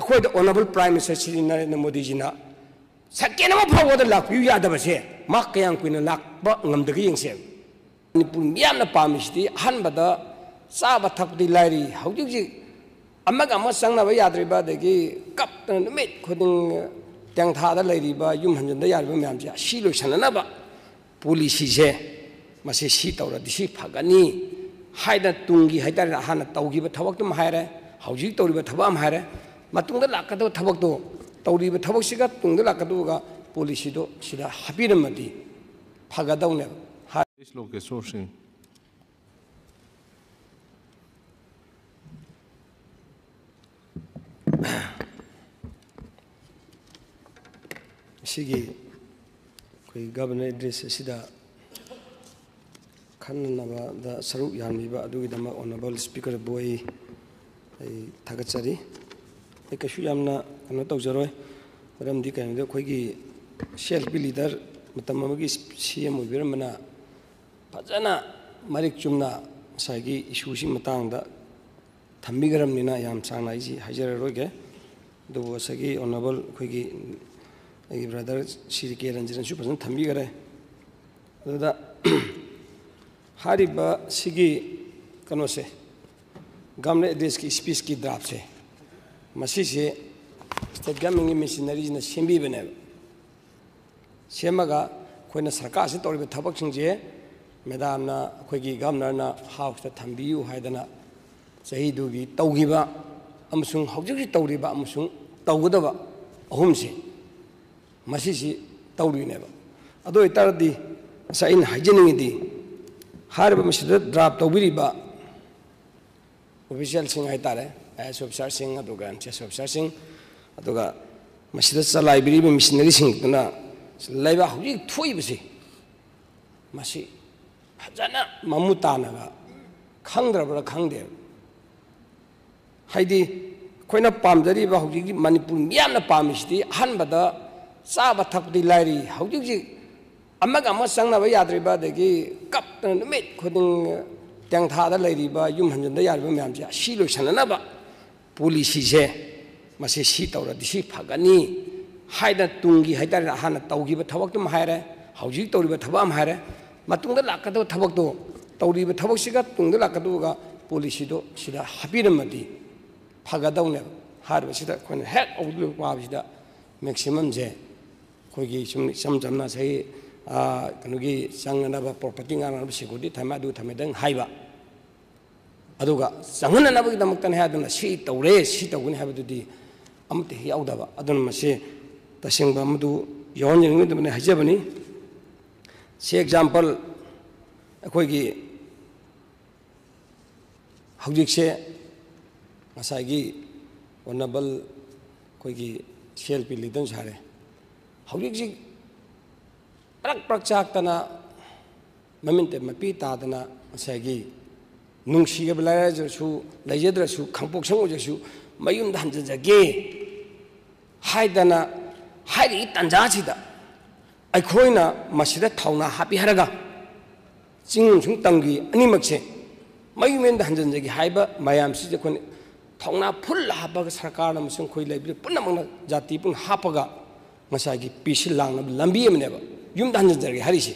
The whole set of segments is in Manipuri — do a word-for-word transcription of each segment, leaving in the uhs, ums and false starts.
ꯑꯩꯈꯣꯏꯗ Honourable Prime Minister Shri Narendra ꯃꯣꯗꯤꯖꯤꯅ ꯁꯦꯀꯦꯟ ꯑꯃ ꯐꯥꯎꯕꯗ ꯂꯥꯛꯄꯤꯌꯨ ꯌꯥꯗꯕꯁꯦ, ꯃꯥ ꯀꯌꯥꯝ ꯀꯨꯏꯅ ꯂꯥꯛꯄ ꯉꯝꯗꯒꯦ ꯌꯦꯡꯁꯦ꯫ ꯃꯅꯤꯄꯨꯔ ꯃꯤꯌꯥꯝꯅ ꯄꯥꯝꯃꯤꯁꯤꯗꯤ ꯑꯍꯥꯟꯕꯗ ꯆꯥꯕ ꯊꯛꯄꯗꯤ ꯂꯥꯏꯔꯤ, ꯍꯧꯖꯤꯛ ꯍꯧꯖꯤꯛ ꯑꯃꯒ ꯑꯃ ꯆꯪꯅꯕ ꯌꯥꯗ꯭ꯔꯤꯕ, ꯑꯗꯒꯤ ꯀꯞꯇꯅ ꯅꯨꯃꯤꯠ ꯈꯨꯗꯤꯡ ꯇꯦꯡꯊꯥꯗ ꯂꯩꯔꯤꯕ, ꯌꯨꯝ ꯍꯟꯖꯤꯟꯗ ꯌꯥꯔꯤꯕ ꯃꯌꯥꯝꯁꯦ ꯑꯁꯤ ꯂꯣꯏꯁꯤꯟꯅꯅꯕ ꯄꯣꯂꯤꯁꯤꯁꯦ, ꯃꯁꯤ ꯁꯤ ꯇꯧꯔꯗꯤ ꯁꯤ ꯐꯒꯅꯤ ꯍꯥꯏꯗꯅ ꯇꯨꯡꯒꯤ ꯍꯥꯏꯇꯥꯔꯦ, ꯍꯥꯟꯅ ꯇꯧꯈꯤꯕ ꯊꯕꯛꯇꯨꯃ ꯍꯥꯏꯔꯦ, ꯍꯧꯖꯤꯛ ꯇꯧꯔꯤꯕ ꯊꯕꯛ ꯑꯃ ꯍꯥꯏꯔꯦ, ꯃꯇꯨꯡꯗ ꯂꯥꯛꯀꯗꯕ ꯊꯕꯛꯇꯣ, ꯇꯧꯔꯤꯕ ꯊꯕꯛꯁꯤꯒ ꯇꯨꯡꯗ ꯂꯥꯛꯀꯗꯕꯒ ꯄꯣꯂꯤꯁꯤꯗꯣ ꯁꯤꯗ ꯍꯥꯞꯄꯤꯔꯝꯃꯗꯤ ꯐꯒꯗꯧꯅꯦꯕ꯫ ꯍꯥꯏ- ꯂꯣꯀꯦꯁꯣꯔ ꯁꯤꯡ꯫ ꯑꯁꯤꯒꯤ ꯑꯩꯈꯣꯏ Governor Address ꯑꯁꯤꯗ ꯈꯟꯅꯅꯕꯗ ꯁꯔꯨꯛ ꯌꯥꯍꯟꯕꯤꯕ ꯑꯗꯨꯒꯤꯗꯃꯛ Honourable Speakerꯕꯨ ꯑꯩ, ꯑꯩ ꯊꯥꯒꯠꯆꯔꯤ꯫ ꯑꯩ ꯀꯩꯁꯨ ꯌꯥꯝꯅ ꯀꯩꯅꯣ ꯇꯧꯖꯔꯣꯏ, ꯃꯔꯝꯗꯤ ꯀꯩꯅꯣꯗ ꯑꯩꯈꯣꯏꯒꯤ C L P leader ꯃꯇꯝ ꯑꯃꯒꯤ C M ꯑꯣꯏꯕꯤꯔꯝꯕꯅ ꯐꯖꯅ ꯃꯔꯤꯛ ꯆꯨꯝꯅ ꯉꯁꯥꯏꯒꯤ issueꯁꯤ ꯃꯇꯥꯡꯗ ꯊꯝꯕꯤꯈ꯭ꯔꯕꯅꯤꯅ ꯌꯥꯝ ꯁꯥꯡꯅ ꯑꯩꯁꯤ ꯍꯥꯏꯖꯔꯔꯣꯏꯒꯦ꯫ ꯑꯗꯨꯕꯨ ꯉꯁꯥꯏꯒꯤ Honourable ꯑꯩꯈꯣꯏꯒꯤ ꯑꯩꯒꯤ brother ꯁ꯭ꯔꯤ ꯀꯦ ꯔꯟꯖꯟꯁꯨ ꯐꯖꯅ ꯊꯝꯕꯤꯈꯔꯦ꯫ ꯑꯗꯨꯗ ꯍꯥꯏꯔꯤꯕ ꯁꯤꯒꯤ ꯀꯩꯅꯣꯁꯦ, Governor Addressꯀꯤ speechꯀꯤ draftꯁꯦ, ꯃꯁꯤꯁꯦ state governmentꯀꯤ machineryꯁꯤꯅ ꯁꯦꯝꯕꯤꯕꯅꯦꯕ꯫ ꯁꯦꯝꯃꯒ ꯑꯩꯈꯣꯏꯅ ꯁꯔꯀꯥꯔꯁꯤꯅ ꯇꯧꯔꯤꯕ ꯊꯕꯛꯁꯤꯡꯁꯦ madamꯅ, ꯑꯩꯈꯣꯏꯒꯤ Governorꯅ Houseꯇ ꯊꯝꯕꯤꯌꯨ ꯍꯥꯏꯗꯅ ꯆꯍꯤꯗꯨꯒꯤ ꯇꯧꯈꯤꯕ ꯑꯃꯁꯨꯡ ꯍꯧꯖꯤꯛ ꯍꯧꯖꯤꯛ ꯇꯧꯔꯤꯕ ꯑꯃꯁꯨꯡ ꯇꯧꯒꯗꯕ ꯑꯍꯨꯝꯁꯤ, ꯃꯁꯤꯁꯤ ꯇꯧꯔꯤꯅꯦꯕ꯫ ꯑꯗꯨ ꯑꯣꯏꯇꯥꯔꯗꯤ ꯉꯁꯥꯏ ꯑꯩꯅ ꯍꯥꯏꯖꯅꯤꯡꯉꯤꯗꯤ, ꯍꯥꯏꯔꯤꯕ ꯃꯁꯤꯗ draft ꯇꯧꯕꯤꯔꯤꯕ officialꯁꯤꯡ ꯍꯥꯏꯇꯥꯔꯦ, I A S officerꯁꯤꯡ, ꯑꯗꯨꯒ M C S officerꯁꯤꯡ, ꯑꯗꯨꯒ ꯃꯁꯤꯗ ꯆꯂꯥꯏꯕꯤꯔꯤꯕ machineryꯁꯤꯡꯗꯨꯅ ꯂꯩꯕꯥꯛ ꯍꯧꯖꯤꯛ ꯊꯣꯛꯏꯕꯁꯤ, ꯃꯁꯤ ꯐꯖꯅ ꯃꯃꯨꯠ ꯇꯥꯅꯒ ꯈꯪꯗ꯭ꯔꯕ꯭ꯔꯥ ꯈꯪꯗꯦꯕ꯫ ꯍꯥꯏꯗꯤ ꯑꯩꯈꯣꯏꯅ ꯄꯥꯝꯖꯔꯤꯕ ꯍꯧꯖꯤꯛꯀꯤ ꯃꯅꯤꯄꯨꯔ ꯃꯤꯌꯥꯝꯅ ꯄꯥꯝꯃꯤꯁꯤꯗꯤ ꯑꯍꯥꯟꯕꯗ ꯆꯥꯕ ꯊꯛꯄꯗꯤ ꯂꯥꯏꯔꯤ, ꯍꯧꯖꯤꯛ ꯍꯧꯖꯤꯛ ꯑꯃꯒ ꯑꯃ ꯆꯪꯅꯕ ꯌꯥꯗ꯭ꯔꯤꯕ, ꯑꯗꯒꯤ ꯀꯞꯇꯅ ꯅꯨꯃꯤꯠ ꯈꯨꯗꯤꯡ ꯇꯦꯡꯊꯥꯗ ꯂꯩꯔꯤꯕ, ꯌꯨꯝ ꯍꯟꯖꯤꯟꯗ ꯌꯥꯔꯤꯕ ꯃꯌꯥꯝꯁꯦ ꯑꯁꯤ ꯂꯣꯏꯁꯤꯟꯅꯅꯕ ꯄꯣꯂꯤꯁꯤꯁꯦ ꯃꯁꯤ ꯁꯤ ꯇꯧꯔꯗꯤ ꯁꯤ ꯐꯒꯅꯤ ꯍꯥꯏꯗꯅ ꯇꯨꯡꯒꯤ ꯍꯥꯏꯇꯥꯔꯦ, ꯍꯥꯟꯅ ꯇꯧꯈꯤꯕ ꯊꯕꯛꯇꯨ ꯑꯃ ꯍꯥꯏꯔꯦ, ꯍꯧꯖꯤꯛ ꯇꯧꯔꯤꯕ ꯊꯕꯛ ꯑꯃ ꯍꯥꯏꯔꯦ, ꯃꯇꯨꯡꯗ ꯂꯥꯛꯀꯗꯕ ꯊꯕꯛꯇꯣ, ꯇꯧꯔꯤꯕ ꯊꯕꯛꯁꯤꯒ ꯇꯨꯡꯗ ꯂꯥꯛꯀꯗꯕꯒ ꯄꯣꯂꯤꯁꯤꯗꯣ ꯁꯤꯗ ꯍꯥꯞꯄꯤꯔꯝꯃꯗꯤ ꯐꯒꯗꯧꯅꯦꯕ꯫ ꯍꯥꯏꯔꯤꯕꯁꯤꯗ ꯑꯩꯈꯣꯏꯅ ꯍꯦꯛ ꯍꯧꯒꯠꯂꯛꯄ ꯄꯥꯕꯁꯤꯗ ꯃꯦꯛꯁꯤꯃꯝꯁꯦ ꯑꯩꯈꯣꯏꯒꯤ ꯁꯨꯝ ꯏꯆꯝ ꯆꯝꯅ ꯆꯍꯤ, ꯑꯥ, ꯀꯩꯅꯣꯒꯤ ꯆꯪꯅꯅꯕ ꯄ꯭ꯔꯣꯄꯔꯇꯤ ꯉꯥꯡꯅꯅꯕ ꯁꯦꯀ꯭ꯌꯨꯔꯤꯇꯤ ꯊꯝꯃꯦ, ꯑꯗꯨ ꯊꯝꯃꯦꯗꯪ ꯍꯥꯏꯕ꯫ ꯑꯗꯨꯒ ꯆꯪꯍꯟꯅꯅꯕꯒꯤꯗꯃꯛꯇꯅꯦ ꯍꯥꯏꯗꯅ ꯁꯤ ꯇꯧꯔꯦ, ꯁꯤ ꯇꯧꯒꯅꯤ ꯍꯥꯏꯕꯗꯨꯗꯤ ꯑꯃꯠꯇ ꯍꯦꯛ ꯌꯥꯎꯗꯕ꯫ ꯑꯗꯨꯅ ꯃꯁꯤ ꯇꯁꯦꯡꯕ ꯑꯃꯗꯨ ꯌꯥꯎꯍꯟꯖꯅꯤꯡꯗꯕꯅꯤ ꯍꯥꯏꯖꯕꯅꯤ꯫ ꯁꯤ ꯑꯦꯛꯖꯥꯝꯄꯜ ꯑꯩꯈꯣꯏꯒꯤ ꯍꯧꯖꯤꯛꯁꯦ ꯉꯁꯥꯏꯒꯤ ꯑꯣꯅꯔꯦꯕꯜ ꯑꯩꯈꯣꯏꯒꯤ ꯁꯤ ꯑꯦꯜ ꯄꯤ ꯂꯤꯗꯅꯁꯨ ꯍꯥꯏꯔꯦ, ꯍꯧꯖꯤꯛꯁꯤ ꯄ꯭ꯔꯛ ꯄ꯭ꯔꯛ ꯆꯥꯛꯇꯅ ꯃꯃꯤꯠꯇ ꯃꯄꯤ ꯇꯥꯗꯅ ꯉꯁꯥꯏꯒꯤ ꯅꯨꯡꯁꯤꯔꯕ ꯂꯥꯏꯔꯖꯔꯁꯨ, ꯂꯩꯖꯗ꯭ꯔꯁꯨ, ꯈꯪꯄꯣꯛ ꯁꯪ ꯑꯣꯏꯖꯔꯁꯨ ꯃꯌꯨꯝꯗ ꯍꯟꯖꯤꯟꯖꯒꯦ ꯍꯥꯏꯗꯅ ꯍꯥꯏꯔꯤꯕ ꯇꯥꯟꯖꯥꯁꯤꯗ ꯑꯩꯈꯣꯏꯅ ꯃꯁꯤꯗ ꯊꯧꯅꯥ ꯍꯥꯞꯄꯤ ꯍꯥꯏꯔꯒ ꯆꯤꯡ ꯑꯃꯁꯨꯡ ꯇꯝꯒꯤ ꯑꯅꯤꯃꯛꯁꯦ ꯃꯌꯨꯝ ꯃꯌꯨꯝꯗ ꯍꯟꯖꯤꯟꯖꯒꯦ ꯍꯥꯏꯕ ꯃꯌꯥꯝꯁꯤꯁꯦ ꯑꯩꯈꯣꯏꯅ ꯊꯧꯅꯥ ꯐꯨꯜ ꯍꯥꯞꯄꯒ ꯁꯔꯀꯥꯔꯅ ꯑꯃꯁꯨꯡ ꯑꯩꯈꯣꯏ ꯂꯩꯕꯤꯔꯤꯕ ꯄꯨꯝꯅꯃꯛꯅ ꯖꯥꯇꯤ ꯄꯨꯟꯅ ꯍꯥꯞꯄꯒ ꯉꯁꯥꯏꯒꯤ ꯄꯤꯁꯤꯜ ꯂꯥꯡꯅꯕ ꯂꯝꯕꯤ ꯑꯃꯅꯦꯕ ꯌꯨꯝꯗ ꯍꯟꯖꯤꯟꯖꯔꯒꯦ ꯍꯥꯏꯔꯤꯁꯦ꯫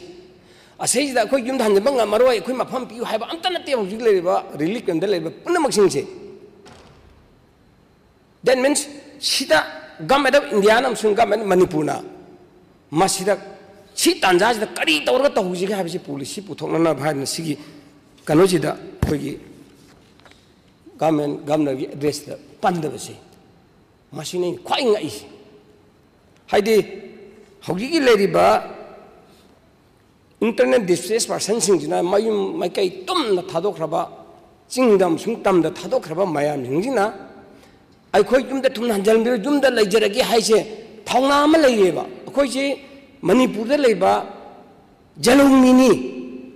ꯑꯁꯤꯁꯤꯗ ꯑꯩꯈꯣꯏ ꯌꯨꯝꯗ ꯍꯟꯖꯤꯟꯕ ꯉꯝꯃꯔꯣꯏ, ꯑꯩꯈꯣꯏ ꯃꯐꯝ ꯄꯤꯌꯨ ꯍꯥꯏꯕ ꯑꯝꯇ ꯅꯠꯇꯦ ꯍꯧꯖꯤꯛ ꯂꯩꯔꯤꯕ ꯔꯤꯂꯤꯐ ꯀꯦꯝꯞꯇ ꯂꯩꯔꯤꯕ ꯄꯨꯝꯅꯃꯛꯁꯤꯡꯁꯦ꯫ That means ꯁꯤꯗ Government of Indiaꯅ ꯑꯃꯁꯨꯡ Government of ꯃꯅꯤꯄꯨꯔꯅ ꯃꯁꯤꯗ ꯁꯤ ꯇꯥꯟꯖꯥꯁꯤꯗ ꯀꯔꯤ ꯇꯧꯔꯒ ꯇꯧꯍꯧꯁꯤꯒꯦ ꯍꯥꯏꯕꯁꯤ ꯄꯣꯂꯤꯁꯤ ꯄꯨꯊꯣꯛꯅꯅꯕ ꯍꯥꯏꯗꯅ ꯁꯤꯒꯤ ꯀꯩꯅꯣꯁꯤꯗ ꯑꯩꯈꯣꯏꯒꯤ ꯒꯚꯔꯟꯃꯦꯟ, ꯒꯚꯔꯅꯔꯒꯤ ꯑꯦꯗ꯭ꯔꯦꯁꯇ ꯄꯟꯗꯕꯁꯦ ꯃꯁꯤꯅꯤ ꯑꯩꯅ ꯈ꯭ꯋꯥꯏ ꯉꯛꯏꯁꯦ꯫ ꯍꯥꯏꯗꯤ ꯍꯧꯖꯤꯛꯀꯤ ꯂꯩꯔꯤꯕ internally displaced personꯁꯤꯡꯁꯤꯅ ꯃꯌꯨꯝ ꯃꯥꯏꯀꯩ ꯇꯨꯝꯅ ꯊꯥꯗꯣꯛꯈ꯭ꯔꯕ, ꯆꯤꯡꯗ ꯑꯃꯁꯨꯡ ꯇꯝꯗ ꯊꯥꯗꯣꯛꯈ꯭ꯔꯕ ꯃꯌꯥꯝꯁꯤꯡꯁꯤꯅ ꯑꯩꯈꯣꯏ ꯌꯨꯝꯗ ꯊꯨꯅ ꯍꯟꯖꯤꯟꯕꯤꯔꯣ, ꯌꯨꯝꯗ ꯂꯩꯖꯔꯒꯦ ꯍꯥꯏꯁꯦ ꯊꯧꯅꯥ ꯑꯃ ꯂꯩꯌꯦꯕ꯫ ꯑꯩꯈꯣꯏꯁꯤ ꯃꯅꯤꯄꯨꯔꯗ ꯂꯩꯕ ꯖꯂꯧꯃꯤꯅꯤ,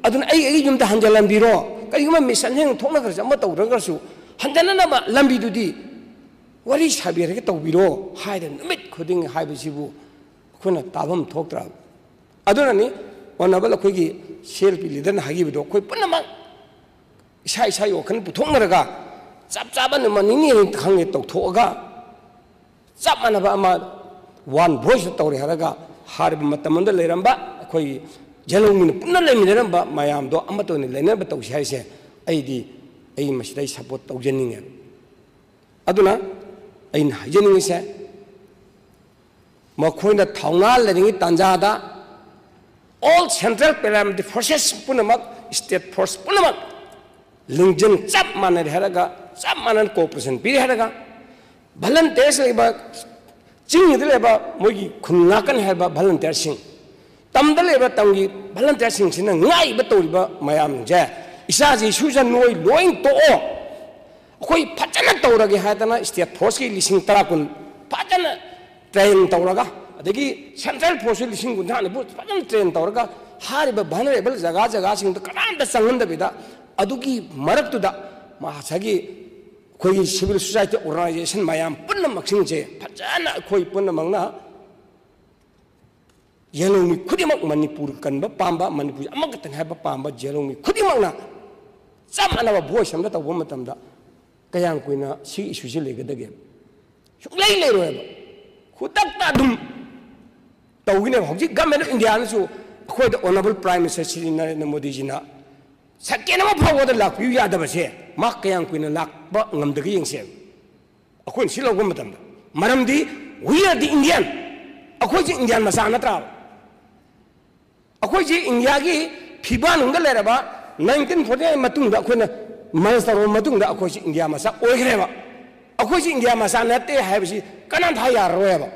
ꯑꯗꯨꯅ ꯑꯩ ꯑꯩꯒꯤ ꯌꯨꯝꯗ ꯍꯟꯖꯤꯜꯂꯝꯕꯤꯔꯣ꯫ ꯀꯔꯤꯒꯨꯝꯕ ꯃꯤꯁꯟ ꯍꯦꯛ ꯊꯣꯛꯅꯈ꯭ꯔꯁꯨ ꯑꯃ ꯇꯧꯗ꯭ꯔꯒꯁꯨ ꯍꯟꯖꯅꯅꯕ ꯂꯝꯕꯤꯗꯨꯗꯤ ꯋꯥꯔꯤ ꯁꯥꯕꯤꯔꯒ ꯇꯧꯕꯤꯔꯣ ꯍꯥꯏꯗꯅ ꯅꯨꯃꯤꯠ ꯈꯨꯗꯤꯡꯒꯤ ꯍꯥꯏꯕꯁꯤꯕꯨ ꯑꯩꯈꯣꯏꯅ ꯇꯥꯐꯝ ꯊꯣꯛꯇ꯭ꯔꯕ꯫ ꯑꯗꯨꯅꯅꯤ ꯑꯣꯅꯔꯦꯕꯜ ꯑꯩꯈꯣꯏꯒꯤ ꯁꯤ ꯑꯦꯜ ꯄꯤ ꯂꯤꯗꯔꯅ ꯍꯥꯏꯈꯤꯕꯗꯣ ꯑꯩꯈꯣꯏ ꯄꯨꯝꯅꯃꯛ ꯏꯁꯥ ꯏꯁꯥꯒꯤ ꯋꯥꯈꯜ ꯄꯨꯊꯣꯛꯅꯔꯒ ꯆꯞ ꯆꯥꯕ ꯅꯨꯃꯤꯠ ꯅꯤꯅꯤ ꯍꯦꯟꯅ ꯈꯪꯉꯦ ꯇꯧꯊꯣꯛꯑꯒ ꯆꯞ ꯃꯥꯟꯅꯕ ꯑꯃ ꯋꯥꯟ ꯚꯣꯏꯁꯇ ꯇꯧꯔꯦ ꯍꯥꯏꯔꯒ, ꯍꯥꯏꯔꯤꯕ ꯃꯇꯝ ꯑꯃꯗ ꯂꯩꯔꯝꯕ ꯑꯩꯈꯣꯏꯒꯤ ꯌꯦꯜꯍꯧꯃꯤꯅ ꯄꯨꯟꯅ ꯂꯩꯃꯤꯟꯅꯔꯝꯕ ꯃꯌꯥꯝꯗꯣ ꯑꯃꯠꯇ ꯑꯣꯏꯅ ꯂꯩꯅꯕ ꯇꯧꯁꯤ ꯍꯥꯏꯁꯦ, ꯑꯩꯗꯤ, ꯑꯩ ꯃꯁꯤꯗ ꯑꯩ ꯁꯞꯄꯣꯔꯠ ꯇꯧꯖꯅꯤꯡꯉꯦ꯫ ꯑꯗꯨꯅ ꯑꯩꯅ ꯍꯥꯏꯖꯅꯤꯡꯉꯤꯁꯦ, ꯃꯈꯣꯏꯅ ꯊꯧꯅꯥ ꯂꯩꯔꯤꯉꯩ ꯇꯥꯟꯖꯥꯗ all central paramilitary forces ꯄꯨꯝꯅꯃꯛ, state force ꯄꯨꯝꯅꯃꯛ ꯂꯤꯡꯖꯦꯜ ꯆꯞ ꯃꯥꯟꯅꯔꯦ ꯍꯥꯏꯔꯒ, ꯆꯞ ꯃꯥꯟꯅꯅ cooperation ꯄꯤꯔꯦ ꯍꯥꯏꯔꯒ, volunteers ꯂꯩꯕ, ꯆꯤꯡꯗ ꯂꯩꯕ ꯃꯣꯏꯒꯤ ꯈꯨꯟ ꯉꯥꯛꯀꯅꯤ ꯍꯥꯏꯕ volunteerꯁꯤꯡ, ꯇꯝꯗ ꯂꯩꯕ ꯇꯝꯒꯤ volunteerꯁꯤꯡꯁꯤꯅ ꯉꯥꯛꯏꯕ ꯇꯧꯔꯤꯕ ꯃꯌꯥꯝꯁꯦ, ꯏꯆꯥꯁꯤ ꯏꯁꯨꯁꯦ ꯅꯣꯏ ꯂꯣꯏ ꯇꯣꯛꯑꯣ, ꯑꯩꯈꯣꯏ ꯐꯖꯅ ꯇꯧꯔꯒꯦ ꯍꯥꯏꯗꯅ state forceꯀꯤ ꯂꯤꯁꯤꯡ ꯇꯔꯥ ꯀꯨꯟ ꯐꯖꯅ train ꯇꯧꯔꯒ, ꯑꯗꯒꯤ central forceꯁꯨ ꯂꯤꯁꯤꯡ ꯀꯨꯟꯊ꯭ꯔꯥ ꯅꯤꯐꯨ ꯐꯖꯅ train ꯇꯧꯔꯒ, ꯍꯥꯏꯔꯤꯕ vulnerable ꯖꯒꯥ ꯖꯒꯥꯁꯤꯡꯗ ꯀꯅꯥꯝꯇ ꯆꯪꯍꯟꯗꯕꯤꯗ, ꯑꯗꯨꯒꯤ ꯃꯔꯛꯇꯨꯗ ꯉꯁꯥꯏꯒꯤ ꯑꯩꯈꯣꯏꯒꯤ civil society organisation ꯃꯌꯥꯝ ꯄꯨꯝꯅꯃꯛꯁꯤꯡꯁꯦ ꯐꯖꯅ ꯑꯩꯈꯣꯏ ꯄꯨꯝꯅꯃꯛꯅ ꯌꯦꯜꯍꯧꯃꯤ ꯈꯨꯗꯤꯡꯃꯛ, ꯃꯅꯤꯄꯨꯔ ꯀꯟꯕ ꯄꯥꯝꯕ, ꯃꯅꯤꯄꯨꯔ ꯑꯃꯈꯛꯇꯅꯤ ꯍꯥꯏꯕ ꯄꯥꯝꯕ ꯌꯦꯜꯍꯧꯃꯤ ꯈꯨꯗꯤꯡꯃꯛꯅ ꯆꯞ ꯃꯥꯟꯅꯕ voice ꯑꯃꯗ ꯇꯧꯕ ꯃꯇꯝꯗ ꯀꯌꯥꯝ ꯀꯨꯏꯅ ꯁꯤ issueꯁꯦ ꯂꯩꯒꯗꯒꯦ? ꯁꯨꯡꯂꯩ ꯂꯩꯔꯣꯏꯕ꯫ ꯈꯨꯗꯛꯇ ꯑꯗꯨꯝ ꯇꯧꯒꯅꯦꯕ꯫ ꯍꯧꯖꯤꯛ Government of Indiaꯅꯁꯨ ꯑꯩꯈꯣꯏꯗ Honourable Prime Minister Shri Narendra ꯃꯣꯗꯤꯖꯤꯅ second ꯑꯃ ꯐꯥꯎꯕꯗ ꯂꯥꯛꯄꯤꯌꯨ ꯌꯥꯗꯕꯁꯦ ꯃꯥ ꯀꯌꯥꯝ ꯀꯨꯏꯅ ꯂꯥꯛꯄ ꯉꯝꯗꯒꯦ ꯌꯦꯡꯁꯦꯕ꯫ ꯑꯩꯈꯣꯏꯅ ꯁꯤ ꯂꯧꯕ ꯃꯇꯝꯗ, ꯃꯔꯝꯗꯤ we are the Indian, ꯑꯩꯈꯣꯏꯁꯦ Indian ꯃꯆꯥ ꯅꯠꯇ꯭ꯔꯥꯕ? ꯑꯩꯈꯣꯏꯁꯦ Indiaꯒꯤ ꯐꯤꯕꯥꯟ ꯅꯨꯡꯗ ꯂꯩꯔꯕ, nineteen forty nine ꯃꯇꯨꯡꯗ ꯑꯩꯈꯣꯏꯅ merge ꯇꯧꯔꯕ ꯃꯇꯨꯡꯗ ꯑꯩꯈꯣꯏꯁꯦ India ꯃꯆꯥ ꯑꯣꯏꯈ꯭ꯔꯦꯕ꯫ ꯑꯩꯈꯣꯏꯁꯦ India ꯃꯆꯥ ꯅꯠꯇꯦ ꯍꯥꯏꯕꯁꯤ ꯀꯅꯥꯝꯇ ꯍꯥꯏ ꯌꯥꯔꯔꯣꯏꯕ꯫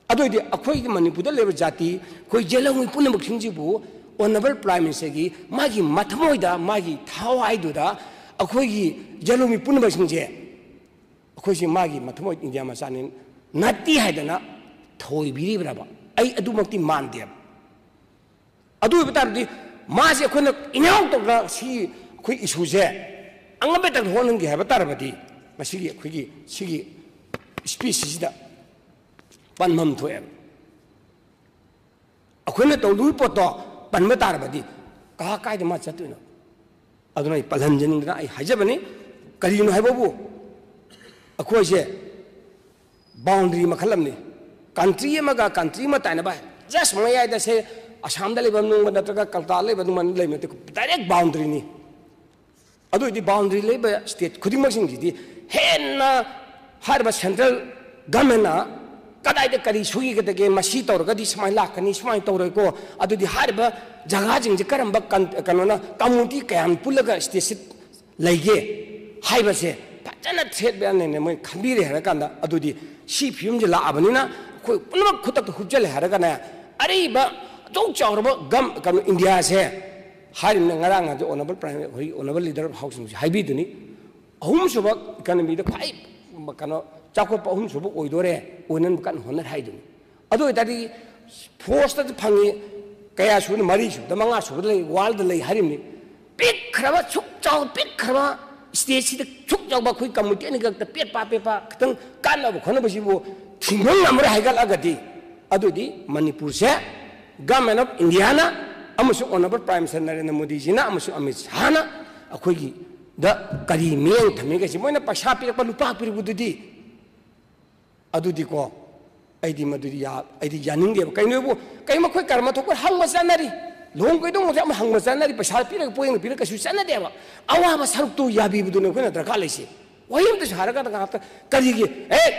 ꯑꯗꯨ ꯑꯣꯏꯗꯤ ꯑꯩꯈꯣꯏꯒꯤ ꯃꯅꯤꯄꯨꯔꯗ ꯂꯩꯕ ꯖꯥꯇꯤ, ꯑꯩꯈꯣꯏ ꯌꯦꯜꯍꯧꯃꯤ ꯄꯨꯝꯅꯃꯛꯁꯤꯡꯁꯤꯕꯨ Honourable Prime Ministerꯒꯤ ꯃꯥꯒꯤ ꯃꯊꯃꯣꯏꯗ, ꯃꯥꯒꯤ ꯊꯋꯥꯏꯗꯨꯗ ꯑꯩꯈꯣꯏꯒꯤ ꯌꯦꯜꯍꯧꯃꯤ ꯄꯨꯝꯅꯃꯛꯁꯤꯡꯁꯦ ꯑꯩꯈꯣꯏꯁꯤ ꯃꯥꯒꯤ ꯃꯊꯃꯣꯏ India ꯃꯆꯥꯅꯤ ꯅꯠꯇꯦ ꯍꯥꯏꯗꯅ ꯊꯧꯑꯣꯏꯕꯤꯔꯤꯕ꯭ꯔꯕ? ꯑꯩ ꯑꯗꯨꯃꯛꯇꯤ ꯃꯥꯟꯗꯦꯕ꯫ ꯑꯗꯨ ꯑꯣꯏꯕ ꯇꯥꯔꯗꯤ ꯃꯥꯁꯦ ꯑꯩꯈꯣꯏꯅ ꯏꯟꯑꯥꯎꯠ ꯇꯧꯗꯅ ꯁꯤ ꯑꯩꯈꯣꯏ issueꯁꯦ ꯑꯉꯝꯕ ꯃꯇꯝꯗ ꯍꯣꯠꯅꯍꯟꯒꯦ ꯍꯥꯏꯕ ꯇꯥꯔꯕꯗꯤ ꯃꯁꯤꯒꯤ ꯑꯩꯈꯣꯏꯒꯤ ꯁꯤꯒꯤ speechꯁꯤꯗ ꯄꯟꯐꯝ ꯊꯣꯛꯑꯦꯕ꯫ ꯑꯩꯈꯣꯏꯅ ꯇꯧꯗꯣꯏ ꯄꯣꯠꯇꯣ ꯄꯟꯕ ꯇꯥꯔꯕꯗꯤ ꯀꯥ ꯀꯥꯏꯗ ꯃꯥ ꯆꯠꯇꯣꯏꯅꯣ? ꯑꯗꯨꯅ ꯑꯩ ꯄꯜꯍꯟꯖꯅꯤꯡꯗꯅ ꯑꯩ ꯍꯥꯏꯖꯕꯅꯤ꯫ ꯀꯔꯤꯒꯤꯅꯣ ꯍꯥꯏꯕꯕꯨ ꯑꯩꯈꯣꯏꯁꯦ ꯕꯥꯎꯟꯗꯔꯤ ꯃꯈꯜ ꯑꯃꯅꯤ꯫ ꯀꯟꯇ꯭ꯔꯤ ꯑꯃꯒ ꯀꯟꯇ꯭ꯔꯤ ꯑꯃ ꯇꯥꯏꯅꯕ ꯖꯁ ꯃꯌꯥꯏꯗ ꯁꯦ ꯑꯁꯥꯝꯗ ꯂꯩꯕ ꯅꯨꯡꯕ ꯅꯠꯇ꯭ꯔꯒ ꯀꯜꯀꯇꯥꯗ ꯂꯩꯕ ꯅꯨꯡꯕ ꯂꯩꯕ ꯅꯠꯇꯦ, ꯗꯥꯏꯔꯦꯛ ꯕꯥꯎꯟꯗꯔꯤꯅꯤ꯫ ꯑꯗꯨ ꯑꯣꯏꯗꯤ ꯕꯥꯎꯟꯗꯔꯤ ꯂꯩꯕ ꯁ꯭ꯇꯦꯠ ꯈꯨꯗꯤꯡꯃꯛꯁꯤꯡꯁꯤꯗꯤ ꯍꯦꯟꯅ ꯍꯥꯏꯔꯤꯕ ꯁꯦꯟꯇ꯭ꯔꯦꯜ ꯒꯃꯦꯟꯅ ꯀꯗꯥꯏꯗ ꯀꯔꯤ ꯁꯣꯏꯒꯗꯒꯦ, ꯃꯁꯤ ꯇꯧꯔꯒꯗꯤ ꯁꯨꯃꯥꯏꯅ ꯂꯥꯛꯀꯅꯤ, ꯁꯨꯃꯥꯏꯅ ꯇꯧꯔꯣꯏꯀꯣ, ꯑꯗꯨꯗꯤ ꯍꯥꯏꯔꯤꯕ ꯖꯒꯥꯁꯤꯡꯁꯦ ꯀꯔꯝꯕ ꯀꯟ-, ꯀꯩꯅꯣꯅ ꯀꯝꯃꯨꯅꯤꯇꯤ ꯀꯌꯥꯝ ꯄꯨꯜꯂꯒ ꯁ꯭ꯇꯦꯠꯁꯤ ꯂꯩꯒꯦ ꯍꯥꯏꯕꯁꯦ ꯐꯖꯅ ꯊ꯭ꯔꯦꯠ ꯃꯌꯥꯝꯅꯅꯦ ꯃꯣꯏ ꯈꯟꯕꯤꯔꯦ ꯍꯥꯏꯔꯀꯥꯟꯗ, ꯑꯗꯨꯗꯤ ꯁꯤ ꯐꯤꯕꯝꯁꯦ ꯂꯥꯛꯑꯕꯅꯤꯅ ꯑꯩꯈꯣꯏ ꯄꯨꯝꯅꯃꯛ ꯈꯨꯗꯛꯇ ꯍꯨꯞꯆꯜꯂꯦ ꯍꯥꯏꯔꯒꯅꯦ, ꯑꯔꯤꯕ ꯑꯆꯧ ꯆꯥꯎꯔꯕ ꯒꯝ-, ꯀꯩꯅꯣ, ꯏꯟꯗꯤꯌꯥꯁꯦ ꯍꯥꯏꯔꯤꯕꯅ ꯉꯔꯥꯡ ꯍꯧꯖꯤꯛ ꯑꯣꯅꯔꯦꯕꯜ ꯄ꯭ꯔꯥꯏꯝ, ꯑꯩꯈꯣꯏꯒꯤ ꯑꯣꯅꯔꯦꯕꯜ ꯂꯤꯗꯔ ꯍꯥꯎꯁꯤꯡꯁꯨ ꯍꯥꯏꯕꯤꯗꯨꯅꯤ, ꯑꯍꯨꯝꯁꯨꯕ ꯏꯀꯅꯃꯤꯗ ꯈ꯭ꯋꯥꯏ ꯀꯩꯅꯣ ꯆꯥꯎꯈꯠꯄ ꯑꯍꯨꯝꯁꯨꯕ ꯑꯣꯏꯗꯣꯔꯦ, ꯑꯣꯏꯅꯅꯕ ꯀꯟꯅ ꯍꯣꯠꯅꯔꯤ ꯍꯥꯏꯗꯨꯅꯤ꯫ ꯑꯗꯨ ꯑꯣꯏꯇꯥꯔꯗꯤ ꯐꯣꯔꯁꯇꯁꯨ ꯐꯪꯉꯤ, ꯀꯌꯥ ꯁꯨꯕꯗ, ꯃꯔꯤ ꯁꯨꯕꯗ, ꯃꯉꯥ ꯁꯨꯕꯗ ꯂꯩ, ꯋꯥꯔꯜꯗ ꯂꯩ ꯍꯥꯏꯔꯤꯕꯅꯤ꯫ ꯄꯤꯛꯈ꯭ꯔꯕ, ꯁꯨꯛ ꯆꯥꯎ ꯄꯤꯛꯈ꯭ꯔꯕ ꯁ꯭ꯇꯦꯠꯁꯤꯗ ꯁꯨꯛ ꯆꯥꯎꯕ ꯑꯩꯈꯣꯏ ꯀꯝꯃꯨꯅꯤꯇꯤ ꯑꯅꯤꯈꯛꯇ ꯄꯦꯠꯄ ꯄꯦꯠꯄ ꯈꯤꯇꯪ ꯀꯥꯟꯅꯕ ꯈꯣꯠꯅꯕꯁꯤꯕꯨ ꯊꯤꯡꯕ ꯉꯝꯃꯔꯣꯏ ꯍꯥꯏꯒꯠꯂꯒꯗꯤ, ꯑꯗꯨꯗꯤ ꯃꯅꯤꯄꯨꯔꯁꯦ ꯒꯃꯦꯟ ꯑꯣꯐ ꯏꯟꯗꯤꯌꯥꯅ ꯑꯃꯁꯨꯡ ꯑꯣꯅꯔꯦꯕꯜ ꯄ꯭ꯔꯥꯏꯝ ꯃꯤꯅꯤꯁꯇꯔ ꯅꯔꯦꯟꯗ꯭ꯔ ꯃꯣꯗꯤꯖꯤꯅ ꯑꯃꯁꯨꯡ ꯑꯃꯤꯠ ꯁꯥꯍꯅ ꯑꯩꯈꯣꯏꯒꯤꯗ ꯀꯔꯤ ꯃꯤꯠꯌꯦꯡ ꯊꯝꯃꯤꯒꯦ? ꯁꯤ ꯃꯣꯏꯅ ꯄꯩꯁꯥ ꯄꯤꯔꯛꯄ, ꯂꯨꯄꯥ ꯄꯤꯔꯛꯄꯗꯨꯗꯤ ꯑꯗꯨꯗꯤꯀꯣ, ꯑꯩꯗꯤ ꯃꯗꯨꯗꯤ ꯌꯥ-, ꯑꯩꯗꯤ ꯌꯥꯅꯤꯡꯗꯦꯕ꯫ ꯀꯩꯅꯣꯕꯨ, ꯀꯩ ꯃꯈꯣꯏ ꯀꯔꯃ ꯊꯣꯛꯄ ꯍꯪꯕ ꯆꯠꯅꯔꯤ, ꯂꯨꯍꯣꯡ ꯀꯩꯗꯧꯕꯁꯦ ꯑꯃ ꯍꯪꯕ ꯆꯠꯅꯔꯤ, ꯄꯩꯁꯥ ꯄꯤꯔꯒ ꯄꯣꯌꯦꯡ ꯄꯤꯔꯒ ꯀꯩꯁꯨ ꯆꯠꯅꯗꯦꯕ꯫ ꯑꯋꯥꯕ ꯁꯔꯨꯛꯇꯨ ꯌꯥꯕꯤꯕꯗꯨꯅꯦ ꯑꯩꯈꯣꯏꯅ ꯗꯔꯀꯥꯔ ꯂꯩꯁꯦ꯫ ꯋꯥꯍꯩ ꯑꯃꯇꯁꯨ ꯍꯥꯏꯔꯒ ꯉꯥꯏꯍꯥꯛꯇ ꯀꯔꯤꯒꯤ, ꯑꯦ,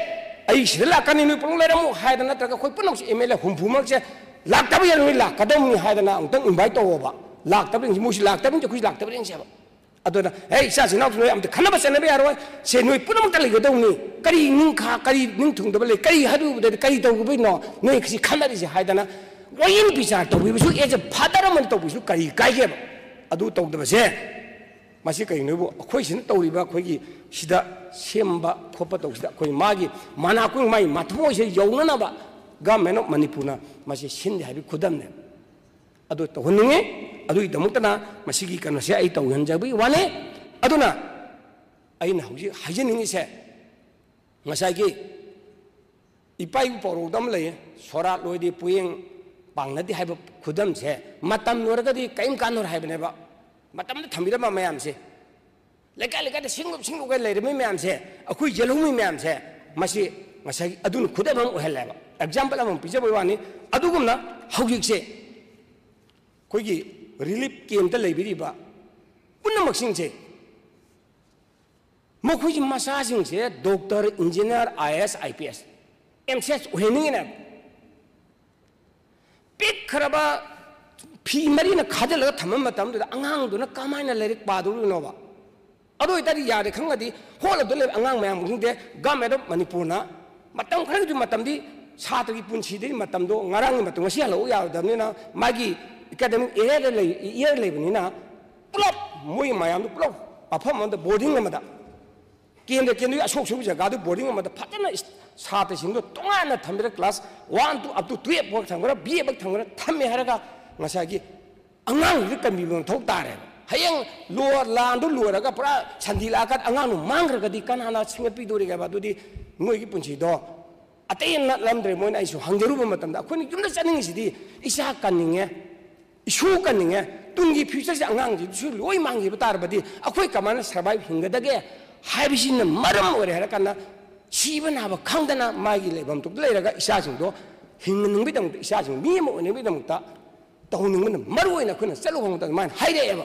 ꯑꯩ ꯁꯤꯗ ꯂꯥꯛꯀꯅꯤ, ꯅꯣꯏ ꯄꯨꯝꯅꯃꯛ ꯂꯩꯔꯝꯃꯨ ꯍꯥꯏꯗꯅ, ꯅꯠꯇ꯭ꯔꯒ ꯑꯩꯈꯣꯏ ꯄꯨꯝꯅꯃꯛꯁꯦ ꯑꯦꯝ ꯑꯦꯜ ꯑꯦ ꯍꯨꯝꯐꯨꯃꯛꯁꯦ ꯂꯥꯛꯇꯕ ꯌꯥꯔꯣꯏ, ꯂꯥꯛꯀꯗꯧꯅꯤ ꯍꯥꯏꯗꯅ ꯑꯃꯨꯛꯇꯪ ꯏꯟꯚꯥꯏꯠ ꯇꯧꯑꯣꯕ꯫ ꯂꯥꯛꯇꯕꯁꯤꯡꯁꯦ, ꯃꯣꯏꯁꯨ ꯂꯥꯛꯇꯕꯁꯤꯡꯁꯦ ꯑꯩꯈꯣꯏꯁꯨ ꯂꯥꯛꯇꯕ ꯌꯦꯡꯁꯦꯕ꯫ ꯑꯗꯨꯅ, "ꯑꯦ, ꯏꯆꯥꯁꯤꯡ ꯏꯅꯥꯎꯁꯤꯡ, ꯅꯣꯏ ꯑꯝꯇ ꯈꯟꯅꯕ ꯆꯠꯅꯕ ꯌꯥꯔꯣꯏ꯫ ꯁꯦ ꯅꯣꯏ ꯄꯨꯝꯅꯃꯛꯇ ꯂꯩꯒꯗꯧꯅꯤ꯫ ꯀꯔꯤ ꯅꯤꯡꯈꯥ, ꯀꯔꯤ ꯅꯤꯡꯊꯨꯡꯗꯕ ꯂꯩ? ꯀꯔꯤ ꯍꯥꯏꯔꯨꯕꯗ ꯀꯔꯤ ꯇꯧꯔꯨꯕꯩꯅꯣ ꯅꯣꯏ ꯁꯤ ꯈꯟꯅꯔꯤꯁꯦ?" ꯍꯥꯏꯗꯅ ꯋꯥꯌꯦꯜ ꯕꯤꯆꯥꯔ ꯇꯧꯕꯤꯕꯁꯨ, ꯑꯦꯖ ꯑꯦ ꯐꯥꯗꯔ ꯑꯃꯅ ꯇꯧꯕꯤꯕꯁꯨ ꯀꯔꯤ ꯀꯥꯏꯒꯦꯕ? ꯑꯗꯨ ꯇꯧꯗꯕꯁꯦ, ꯃꯁꯤ ꯀꯩꯅꯣꯕꯨ, ꯑꯩꯈꯣꯏ ꯁꯤꯅ ꯇꯧꯔꯤꯕ, ꯑꯩꯈꯣꯏꯒꯤ ꯁꯤꯗ ꯁꯦꯝꯕ ꯈꯣꯠꯄ ꯇꯧꯕꯁꯤꯗ ꯑꯩꯈꯣꯏ ꯃꯥꯒꯤ ꯃꯅꯥꯀꯣꯡ ꯃꯥꯏ ꯃꯊꯃꯣꯏꯁꯤꯗ ꯌꯧꯅꯅꯕ ꯒꯚꯔꯟꯃꯦꯟ ꯑꯣꯐ ꯃꯅꯤꯄꯨꯔꯅ ꯃꯁꯤ ꯁꯤꯟꯗꯦ ꯍꯥꯏꯕꯒꯤ ꯈꯨꯗꯝꯅꯦ꯫ ꯑꯗꯨ ꯇꯧꯍꯟꯅꯤꯡꯉꯤ꯫ ꯑꯗꯨꯒꯤꯗꯃꯛꯇꯅ ꯃꯁꯤꯒꯤ ꯀꯩꯅꯣꯁꯦ ꯑꯩ ꯇꯧꯍꯟꯖꯕꯒꯤ ꯋꯥꯅꯤ꯫ ꯑꯗꯨꯅ ꯑꯩꯅ ꯍꯧꯖꯤꯛ ꯍꯥꯏꯖꯅꯤꯡꯉꯤꯁꯦ, ꯉꯁꯥꯏꯒꯤ ꯏꯄꯥ ꯏꯄꯨ ꯄꯥꯎꯔꯧꯗ ꯑꯃ ꯂꯩꯌꯦ, "ꯁꯣꯔꯥꯠ ꯂꯣꯏꯗꯦ ꯄꯣꯌꯦꯡ ꯄꯥꯡꯅꯗꯦ" ꯍꯥꯏꯕ ꯈꯨꯗꯝꯁꯦ, ꯃꯇꯝ ꯂꯣꯏꯔꯒꯗꯤ ꯀꯔꯤꯝ ꯀꯥꯟꯅꯔꯣꯏ ꯍꯥꯏꯕꯅꯦꯕ꯫ ꯃꯇꯝꯗ ꯊꯝꯕꯤꯔꯝꯕ ꯃꯌꯥꯝꯁꯦ, ꯂꯩꯀꯥꯏ ꯂꯩꯀꯥꯏꯗ ꯁꯤꯡꯂꯨꯞ ꯁꯤꯡꯂꯨꯞꯀ ꯂꯩꯔꯝꯃꯤ ꯃꯌꯥꯝꯁꯦ, ꯑꯩꯈꯣꯏ ꯌꯦꯜꯍꯧꯃꯤ ꯃꯌꯥꯝꯁꯦ, ꯃꯁꯤ ꯉꯁꯥꯏꯒꯤ ꯑꯗꯨꯅ ꯈꯨꯗꯝ ꯑꯃ ꯑꯣꯏꯍꯜꯂꯦꯕ, ꯑꯦꯛꯖꯥꯝꯄꯜ ꯑꯃ ꯄꯤꯖꯕꯒꯤ ꯋꯥꯅꯤ꯫ ꯑꯗꯨꯒꯨꯝꯅ ꯍꯧꯖꯤꯛꯁꯦ ꯑꯩꯈꯣꯏꯒꯤ ꯔꯤꯂꯤꯐ ꯀꯦꯝꯞꯇ ꯂꯩꯕꯤꯔꯤꯕ ꯄꯨꯝꯅꯃꯛꯁꯤꯡꯁꯦ, ꯃꯈꯣꯏꯒꯤ ꯃꯆꯥꯁꯤꯡꯁꯦ doctor, engineer, I A S, I P S, M C S ꯑꯣꯏꯍꯟꯅꯤꯡꯉꯤꯅꯦꯕ꯫ ꯄꯤꯛꯈ꯭ꯔꯕ ꯐꯤ ꯃꯔꯤꯅ ꯈꯥꯖꯤꯜꯂꯒ ꯊꯝꯕ ꯃꯇꯝꯗꯨꯗ ꯑꯉꯥꯡꯗꯨꯅ ꯀꯃꯥꯏꯅ ꯂꯥꯏꯔꯤꯛ ꯄꯥꯗꯧꯔꯤꯅꯣꯕ? ꯑꯗꯨ ꯑꯣꯏꯇꯥꯔꯗꯤ ꯌꯥꯔꯦ ꯈꯪꯉꯗꯤ, ꯍꯣꯜ ꯑꯗꯨꯗ ꯂꯩꯕ ꯑꯉꯥꯡ ꯃꯌꯥꯝ ꯈꯪꯗꯦ, ꯒꯚꯔꯟꯃꯦꯟꯠ ꯑꯣꯐ ꯃꯅꯤꯄꯨꯔꯅ ꯃꯇꯝ ꯈꯔꯒꯤ ꯃꯇꯝꯗꯤ ꯁꯥꯇ꯭ꯔꯒꯤ ꯄꯨꯟꯁꯤꯗꯒꯤ ꯃꯇꯝꯗꯣ ꯉꯔꯥꯡꯒꯤ ꯃꯇꯝ ꯉꯁꯤ ꯍꯜꯂꯛꯎ ꯌꯥꯔꯣꯏꯗꯕꯅꯤꯅ, ꯃꯥꯒꯤ ꯑꯦꯀꯥꯗꯃꯤꯛ ꯏꯌꯔꯗ ꯂꯩ, ꯏꯌꯔ ꯂꯩꯕꯅꯤꯅ, ꯄꯨꯂꯞ ꯃꯣꯏ ꯃꯌꯥꯝꯗꯨ ꯄꯨꯂꯞ ꯃꯐꯝ ꯑꯃꯗ, ꯕꯣꯔꯗꯤꯡ ꯑꯃꯗ, ꯀꯦꯟꯗ꯭ꯔ ꯀꯦꯟꯗ꯭ꯔꯒꯤ ꯑꯁꯣꯛ ꯁꯣꯛꯄ ꯖꯒꯥꯗꯨ ꯕꯣꯔꯗꯤꯡ ꯑꯃꯗ ꯐꯖꯅ ꯏꯁ-, ꯁꯥꯇ꯭ꯔꯁꯤꯡꯗꯣ ꯇꯣꯉꯥꯟꯅ ꯊꯝꯕꯤꯔ, class one two up to twelve ꯐꯥꯎ ꯊꯝꯈ꯭ꯔ, ꯕꯤ ꯑꯦ ꯐꯥꯎ ꯊꯝꯈ꯭ꯔ ꯊꯝꯃꯦ ꯍꯥꯏꯔꯒ, ꯉꯁꯥꯏꯒꯤ ꯑꯉꯥꯡꯗꯨꯗꯤ ꯀꯟꯕꯤꯕ ꯃꯊꯧ ꯇꯥꯔꯦꯕ꯫ ꯍꯌꯦꯡ ꯂꯣ-, ꯂꯥꯟꯗꯨ ꯂꯣꯏꯔꯒ ꯄꯨꯔꯥ ꯁꯟꯗꯤ ꯂꯥꯛꯑꯀꯥꯟꯗ ꯑꯉꯥꯡꯗꯨ ꯃꯥꯡꯈ꯭ꯔꯒꯗꯤ ꯀꯅꯥꯅ ꯁꯦꯝꯒꯠꯄꯤꯗꯣꯔꯤꯒꯦꯕ? ꯑꯗꯨꯗꯤ ꯃꯣꯏꯒꯤ ꯄꯨꯟꯁꯤꯗꯣ ꯑꯇꯩ ꯅꯠꯂꯝꯗ꯭ꯔꯦ꯫ ꯃꯣꯏꯅ ꯑꯩꯁꯨ ꯍꯪꯖꯔꯨꯕ ꯃꯇꯝꯗ, ꯑꯩꯈꯣꯏꯅ ꯌꯨꯝꯗ ꯆꯠꯅꯤꯡꯉꯤꯁꯤꯗꯤ ꯏꯆꯥ ꯀꯟꯅꯤꯡꯉꯦ, ꯏꯁꯨ ꯀꯟꯅꯤꯡꯉꯦ, ꯇꯨꯡꯒꯤ ꯐ꯭ꯌꯨꯆꯔꯁꯦ ꯑꯉꯥꯡꯁꯤꯡꯗꯨꯁꯨ ꯂꯣꯏ ꯃꯥꯡꯈꯤꯕ ꯇꯥꯔꯕꯗꯤ ꯑꯩꯈꯣꯏ ꯀꯃꯥꯏꯅ ꯁꯔꯚꯥꯏꯚ ꯍꯤꯡꯒꯗꯒꯦ ꯍꯥꯏꯕꯁꯤꯅ ꯃꯔꯝ ꯑꯣꯏꯔꯦ ꯍꯥꯏꯔꯀꯥꯟꯗ, ꯁꯤꯕ ꯅꯥꯕ ꯈꯪꯗꯅ ꯃꯥꯒꯤ ꯂꯩꯐꯝ ꯊꯣꯛꯇ ꯂꯩꯔꯒ ꯏꯆꯥꯁꯤꯡꯗꯣ ꯍꯤꯡꯍꯟꯅꯤꯡꯕꯒꯤꯗꯃꯛꯇ, ꯏꯆꯥꯁꯤꯡ ꯃꯤ ꯑꯃ ꯑꯣꯏꯅꯕꯒꯤꯗꯃꯛꯇ ꯇꯧꯍꯟꯅꯤꯡꯕꯅ ꯃꯔꯨ ꯑꯣꯏꯅ ꯑꯩꯈꯣꯏꯅ ꯆꯠꯂꯨꯕ ꯃꯇꯝꯗ ꯑꯗꯨꯃꯥꯏꯅ ꯍꯥꯏꯔꯛꯑꯦꯕ,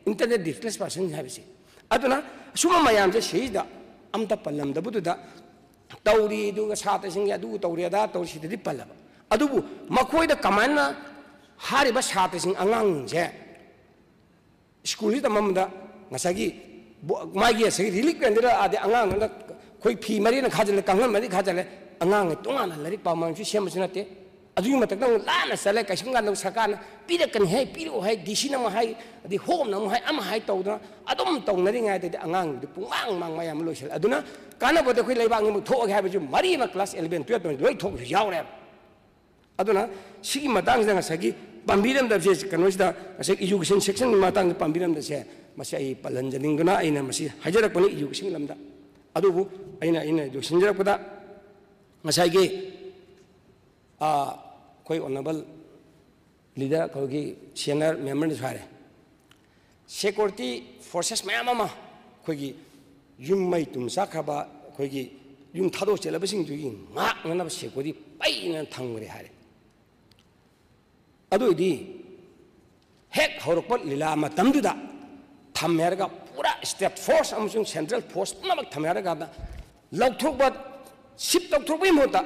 ꯏꯟꯇꯔꯅꯦꯜ ꯗꯤꯁꯄ꯭ꯂꯦꯁ ꯄꯥꯔꯁꯟ ꯍꯥꯏꯕꯁꯤ꯫ ꯑꯗꯨꯅ ꯑꯁꯨꯝꯕ ꯃꯌꯥꯝꯁꯦ ꯁꯤꯁꯤꯗ ꯑꯝꯇ ꯄꯜꯂꯝꯗꯕꯗꯨꯗ ꯇꯧꯔꯤ, ꯑꯗꯨꯒ ꯁꯥꯇ꯭ꯔꯁꯤꯡꯒꯤ ꯑꯗꯨ ꯇꯧꯔꯤ, ꯑꯗꯥ ꯇꯧꯔꯤ, ꯁꯤꯗꯗꯤ ꯄꯜꯂꯕ꯫ ꯑꯗꯨꯕꯨ ꯃꯈꯣꯏꯗ ꯀꯃꯥꯏꯅ ꯍꯥꯏꯔꯤꯕ ꯁꯥꯇ꯭ꯔꯁꯤꯡ, ꯑꯉꯥꯡꯁꯤꯡꯁꯦ ꯁ꯭ꯀꯨꯜꯁꯤ ꯇꯝꯃꯝꯕꯗ ꯉꯁꯥꯏꯒꯤ ꯕꯣ-, ꯃꯥꯒꯤ ꯉꯁꯥꯏꯒꯤ ꯔꯤꯂꯤꯐ ꯀꯦꯝꯞꯇꯨꯗ ꯑꯗꯩ ꯑꯉꯥꯡꯗꯨꯅ ꯑꯩꯈꯣꯏ ꯐꯤ ꯃꯔꯤꯅ ꯈꯥꯖꯤꯜꯂꯦ, ꯀꯥꯡꯈꯟ ꯃꯔꯤ ꯈꯥꯖꯤꯜꯂꯦ, ꯑꯉꯥꯡꯒꯤ ꯇꯣꯉꯥꯟꯅ ꯂꯥꯏꯔꯤꯛ ꯄꯥꯐꯝꯁꯨ ꯁꯦꯝꯕꯁꯨ ꯅꯠꯇꯦ꯫ ꯑꯗꯨꯒꯤ ꯃꯊꯛꯇ ꯑꯃꯨꯛ ꯂꯥꯞꯅ ꯆꯠꯂꯦ, ꯀꯩꯁꯨꯝ ꯀꯥꯟꯗ ꯁꯔꯀꯥꯔꯅ ꯄꯤꯔꯛꯀꯅꯤ ꯍꯥꯏ, ꯄꯤꯔꯛꯑꯣ ꯍꯥꯏ, ꯗꯤ ꯁꯤꯅ ꯑꯃꯨꯛ ꯍꯥꯏ, ꯑꯗꯩ ꯍꯣꯝꯅ ꯑꯃꯨꯛ ꯍꯥꯏ, ꯑꯃ ꯍꯥꯏ ꯇꯧꯗꯅ ꯑꯗꯨꯝ ꯇꯧꯅꯔꯤꯉꯩꯗꯗꯤ ꯑꯉꯥꯡꯗꯨꯗꯤ ꯄꯨꯡꯃꯥꯡ ꯃꯥꯡ ꯃꯌꯥꯝ ꯑꯃ ꯂꯣꯏꯁꯤꯜꯂꯦ꯫ ꯑꯗꯨꯅ ꯀꯥꯟꯅꯕꯗ ꯑꯩꯈꯣꯏ ꯂꯩꯕꯥꯛꯅꯤꯃꯨꯛ ꯊꯣꯛꯑꯒꯦ ꯍꯥꯏꯕꯁꯨ ꯃꯔꯤ ꯑꯃ ꯀ꯭ꯂꯥꯁ ꯏꯂꯚꯦꯟ ꯇꯨꯌꯦꯜꯞꯇ ꯂꯣꯏ ꯊꯣꯛꯄꯁꯨ ꯌꯥꯎꯔꯦꯕ꯫ ꯑꯗꯨꯅ ꯁꯤꯒꯤ ꯃꯇꯥꯡꯁꯤꯗ ꯉꯁꯥꯏꯒꯤ ꯄꯥꯝꯕꯤꯔꯝꯗꯕꯁꯦ ꯀꯩꯅꯣꯁꯤꯗ, ꯉꯁꯥꯏ ꯏꯖꯨꯀꯦꯁꯟ ꯁꯦꯛꯁꯟꯒꯤ ꯃꯇꯥꯡꯗ ꯄꯥꯝꯕꯤꯔꯝꯗꯕꯁꯦ, ꯃꯁꯤ ꯑꯩ ꯄꯜꯍꯟꯖꯅꯤꯡꯗꯨꯅ ꯑꯩꯅ ꯃꯁꯤ ꯍꯥꯏꯖꯔꯛꯄꯅꯤ ꯏꯖꯨꯀꯦꯁꯟꯒꯤ ꯂꯝꯗ꯫ ꯑꯗꯨꯕꯨ ꯑꯩꯅ, ꯑꯩꯅ ꯂꯣꯏꯁꯤꯟꯖꯔꯛꯄꯗ ꯉꯁꯥꯏꯒꯤ, ꯑꯥ, ꯑꯩꯈꯣꯏ ꯑꯣꯅꯔꯦꯕꯜ ꯂꯤꯗꯔ, ꯑꯩꯈꯣꯏꯒꯤ ꯁꯦꯅꯤꯌꯔ ꯃꯦꯝꯕꯔꯅꯁꯨ ꯍꯥꯏꯔꯦ, ꯁꯦꯀ꯭ꯌꯨꯔꯤꯇꯤ ꯐꯣꯔꯁꯦꯁ ꯃꯌꯥꯝ ꯑꯃ ꯑꯩꯈꯣꯏꯒꯤ ꯌꯨꯝ ꯃꯩ ꯇꯨꯝ ꯆꯥꯛꯈ꯭ꯔꯕ, ꯑꯩꯈꯣꯏꯒꯤ ꯌꯨꯝ ꯊꯥꯗꯣꯛ ꯆꯦꯜꯂꯕꯁꯤꯡꯗꯨꯒꯤ ꯉꯥꯛꯅꯅꯕ ꯁꯦꯀꯨꯔꯤꯇꯤ ꯄꯩꯅ ꯊꯝꯈ꯭ꯔꯦ ꯍꯥꯏꯔꯦ꯫ ꯑꯗꯨ ꯑꯣꯏꯗꯤ ꯍꯦꯛ ꯍꯧꯔꯛꯄ ꯂꯤꯂꯥ ꯃꯇꯝꯗꯨꯗ ꯊꯝꯃꯦ ꯍꯥꯏꯔꯒ, ꯄꯨꯔꯥ ꯁ꯭ꯇꯦꯠ ꯐꯣꯔꯁ ꯑꯃꯁꯨꯡ ꯁꯦꯟꯇ꯭ꯔꯦꯜ ꯐꯣꯔꯁ ꯄꯨꯝꯅꯃꯛ ꯊꯝꯃꯦ ꯍꯥꯏꯔꯒ, ꯂꯧꯊꯣꯛꯄ, ꯁꯤꯞ ꯇꯧꯊꯣꯛꯄꯒꯤ ꯃꯍꯨꯠꯇ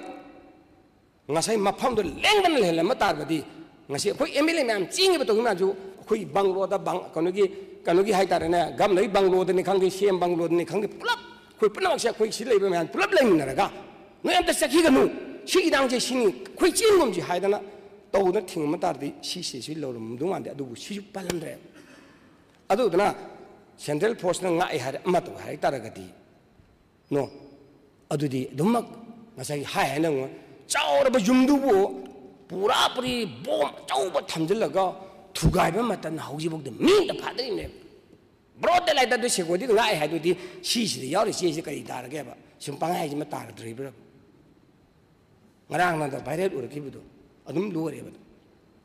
ꯉꯁꯥꯏ ꯃꯐꯝꯗꯣ ꯂꯦꯡꯗꯅ ꯂꯩꯍꯜꯂꯝꯕ ꯇꯥꯔꯕꯗꯤ, ꯉꯁꯤ ꯑꯩꯈꯣꯏ ꯑꯦꯝ ꯑꯦꯜ ꯑꯦ ꯃꯌꯥꯝ ꯆꯦꯟꯈꯤꯕ ꯇꯧꯈꯤꯕ ꯃꯌꯥꯝꯁꯨ, ꯑꯩꯈꯣꯏ ꯕꯪꯒ꯭ꯂꯣꯗ, ꯕꯪ-, ꯀꯩꯅꯣꯒꯤ, ꯀꯩꯅꯣꯒꯤ ꯍꯥꯏꯇꯥꯔꯦꯅꯦ, ꯒꯝꯂꯩ ꯕꯪꯒ꯭ꯂꯣꯗꯅꯤ ꯈꯪꯗꯦ, ꯁꯤ ꯑꯦꯝ ꯕꯪꯒ꯭ꯂꯣꯗꯅꯤ ꯈꯪꯗꯦ, ꯄꯨꯂꯞ ꯑꯩꯈꯣꯏ ꯄꯨꯝꯅꯃꯛꯁꯦ, ꯑꯩꯈꯣꯏ ꯁꯤ ꯂꯩꯕ ꯃꯌꯥꯝ ꯄꯨꯂꯞ ꯂꯩꯃꯤꯟꯅꯔꯒ, "ꯅꯣꯏ ꯑꯝꯇ ꯆꯠꯈꯤꯒꯅꯨ, ꯁꯤ ꯏꯔꯥꯡꯁꯦ ꯁꯤꯅꯤ, ꯑꯩꯈꯣꯏ ꯆꯦꯟꯒꯨꯝꯁꯤ" ꯍꯥꯏꯗꯅ ꯇꯧꯗꯅ ꯊꯤꯡꯉꯝꯕ ꯇꯥꯔꯗꯤ, ꯁꯤꯁꯦ ꯁꯤ ꯂꯧꯔꯝꯗꯧ ꯃꯥꯟꯗꯦ꯫ ꯑꯗꯨꯕꯨ ꯁꯤꯁꯨ ꯄꯜꯍꯟꯗ꯭ꯔꯦ꯫ ꯑꯗꯨꯗꯨꯅ ꯁꯦꯟꯇ꯭ꯔꯦꯜ ꯐꯣꯔꯁꯅ ꯉꯥꯛꯑꯦ ꯍꯥꯏꯔꯦ, ꯑꯃ ꯇꯧ ꯍꯥꯏ ꯇꯥꯔꯒꯗꯤ, ꯅꯣ, ꯑꯗꯨꯗꯤ ꯑꯗꯨꯃꯛ ꯉꯁꯥꯏꯒꯤ ꯍꯥꯏ ꯍꯥꯏꯅ ꯑꯃꯨꯛ ꯆꯥꯎꯔꯕ ꯌꯨꯝꯗꯨꯕꯨ ꯄꯨꯔꯥ ꯄꯨꯔꯤ ꯕꯣꯝ ꯑꯆꯧꯕ ꯊꯝꯖꯤꯜꯂꯒ ꯊꯨꯒꯥꯏꯕ ꯃꯇꯝꯗ ꯍꯧꯖꯤꯛꯐꯥꯎꯗ ꯃꯤ ꯑꯝꯇ ꯐꯥꯗ꯭ꯔꯤꯕꯅꯦꯕ꯫ ꯕ꯭ꯔꯣꯠ ꯗꯦ ꯂꯥꯏꯠꯇ ꯑꯗꯨ ꯁꯦꯀꯨꯔꯤꯇꯤꯗ ꯉꯥꯛꯑꯦ ꯍꯥꯏꯗꯨꯗꯤ, ꯁꯤꯁꯤꯗ ꯌꯥꯎꯔꯤ ꯆꯦꯁꯤ ꯀꯔꯤ ꯇꯥꯔꯒꯦꯕ? ꯁꯨꯝ ꯄꯪꯍꯥꯏ ꯍꯥꯏꯁꯤꯃ ꯇꯥꯔꯗ꯭ꯔꯤꯕ꯭ꯔꯥ? ꯉꯔꯥꯡ ꯅꯍꯥꯟꯗ ꯚꯥꯏꯔꯦꯜ ꯑꯣꯏꯔꯛꯈꯤꯕꯗꯣ ꯑꯗꯨꯝ ꯂꯣꯏꯔꯦꯕ꯫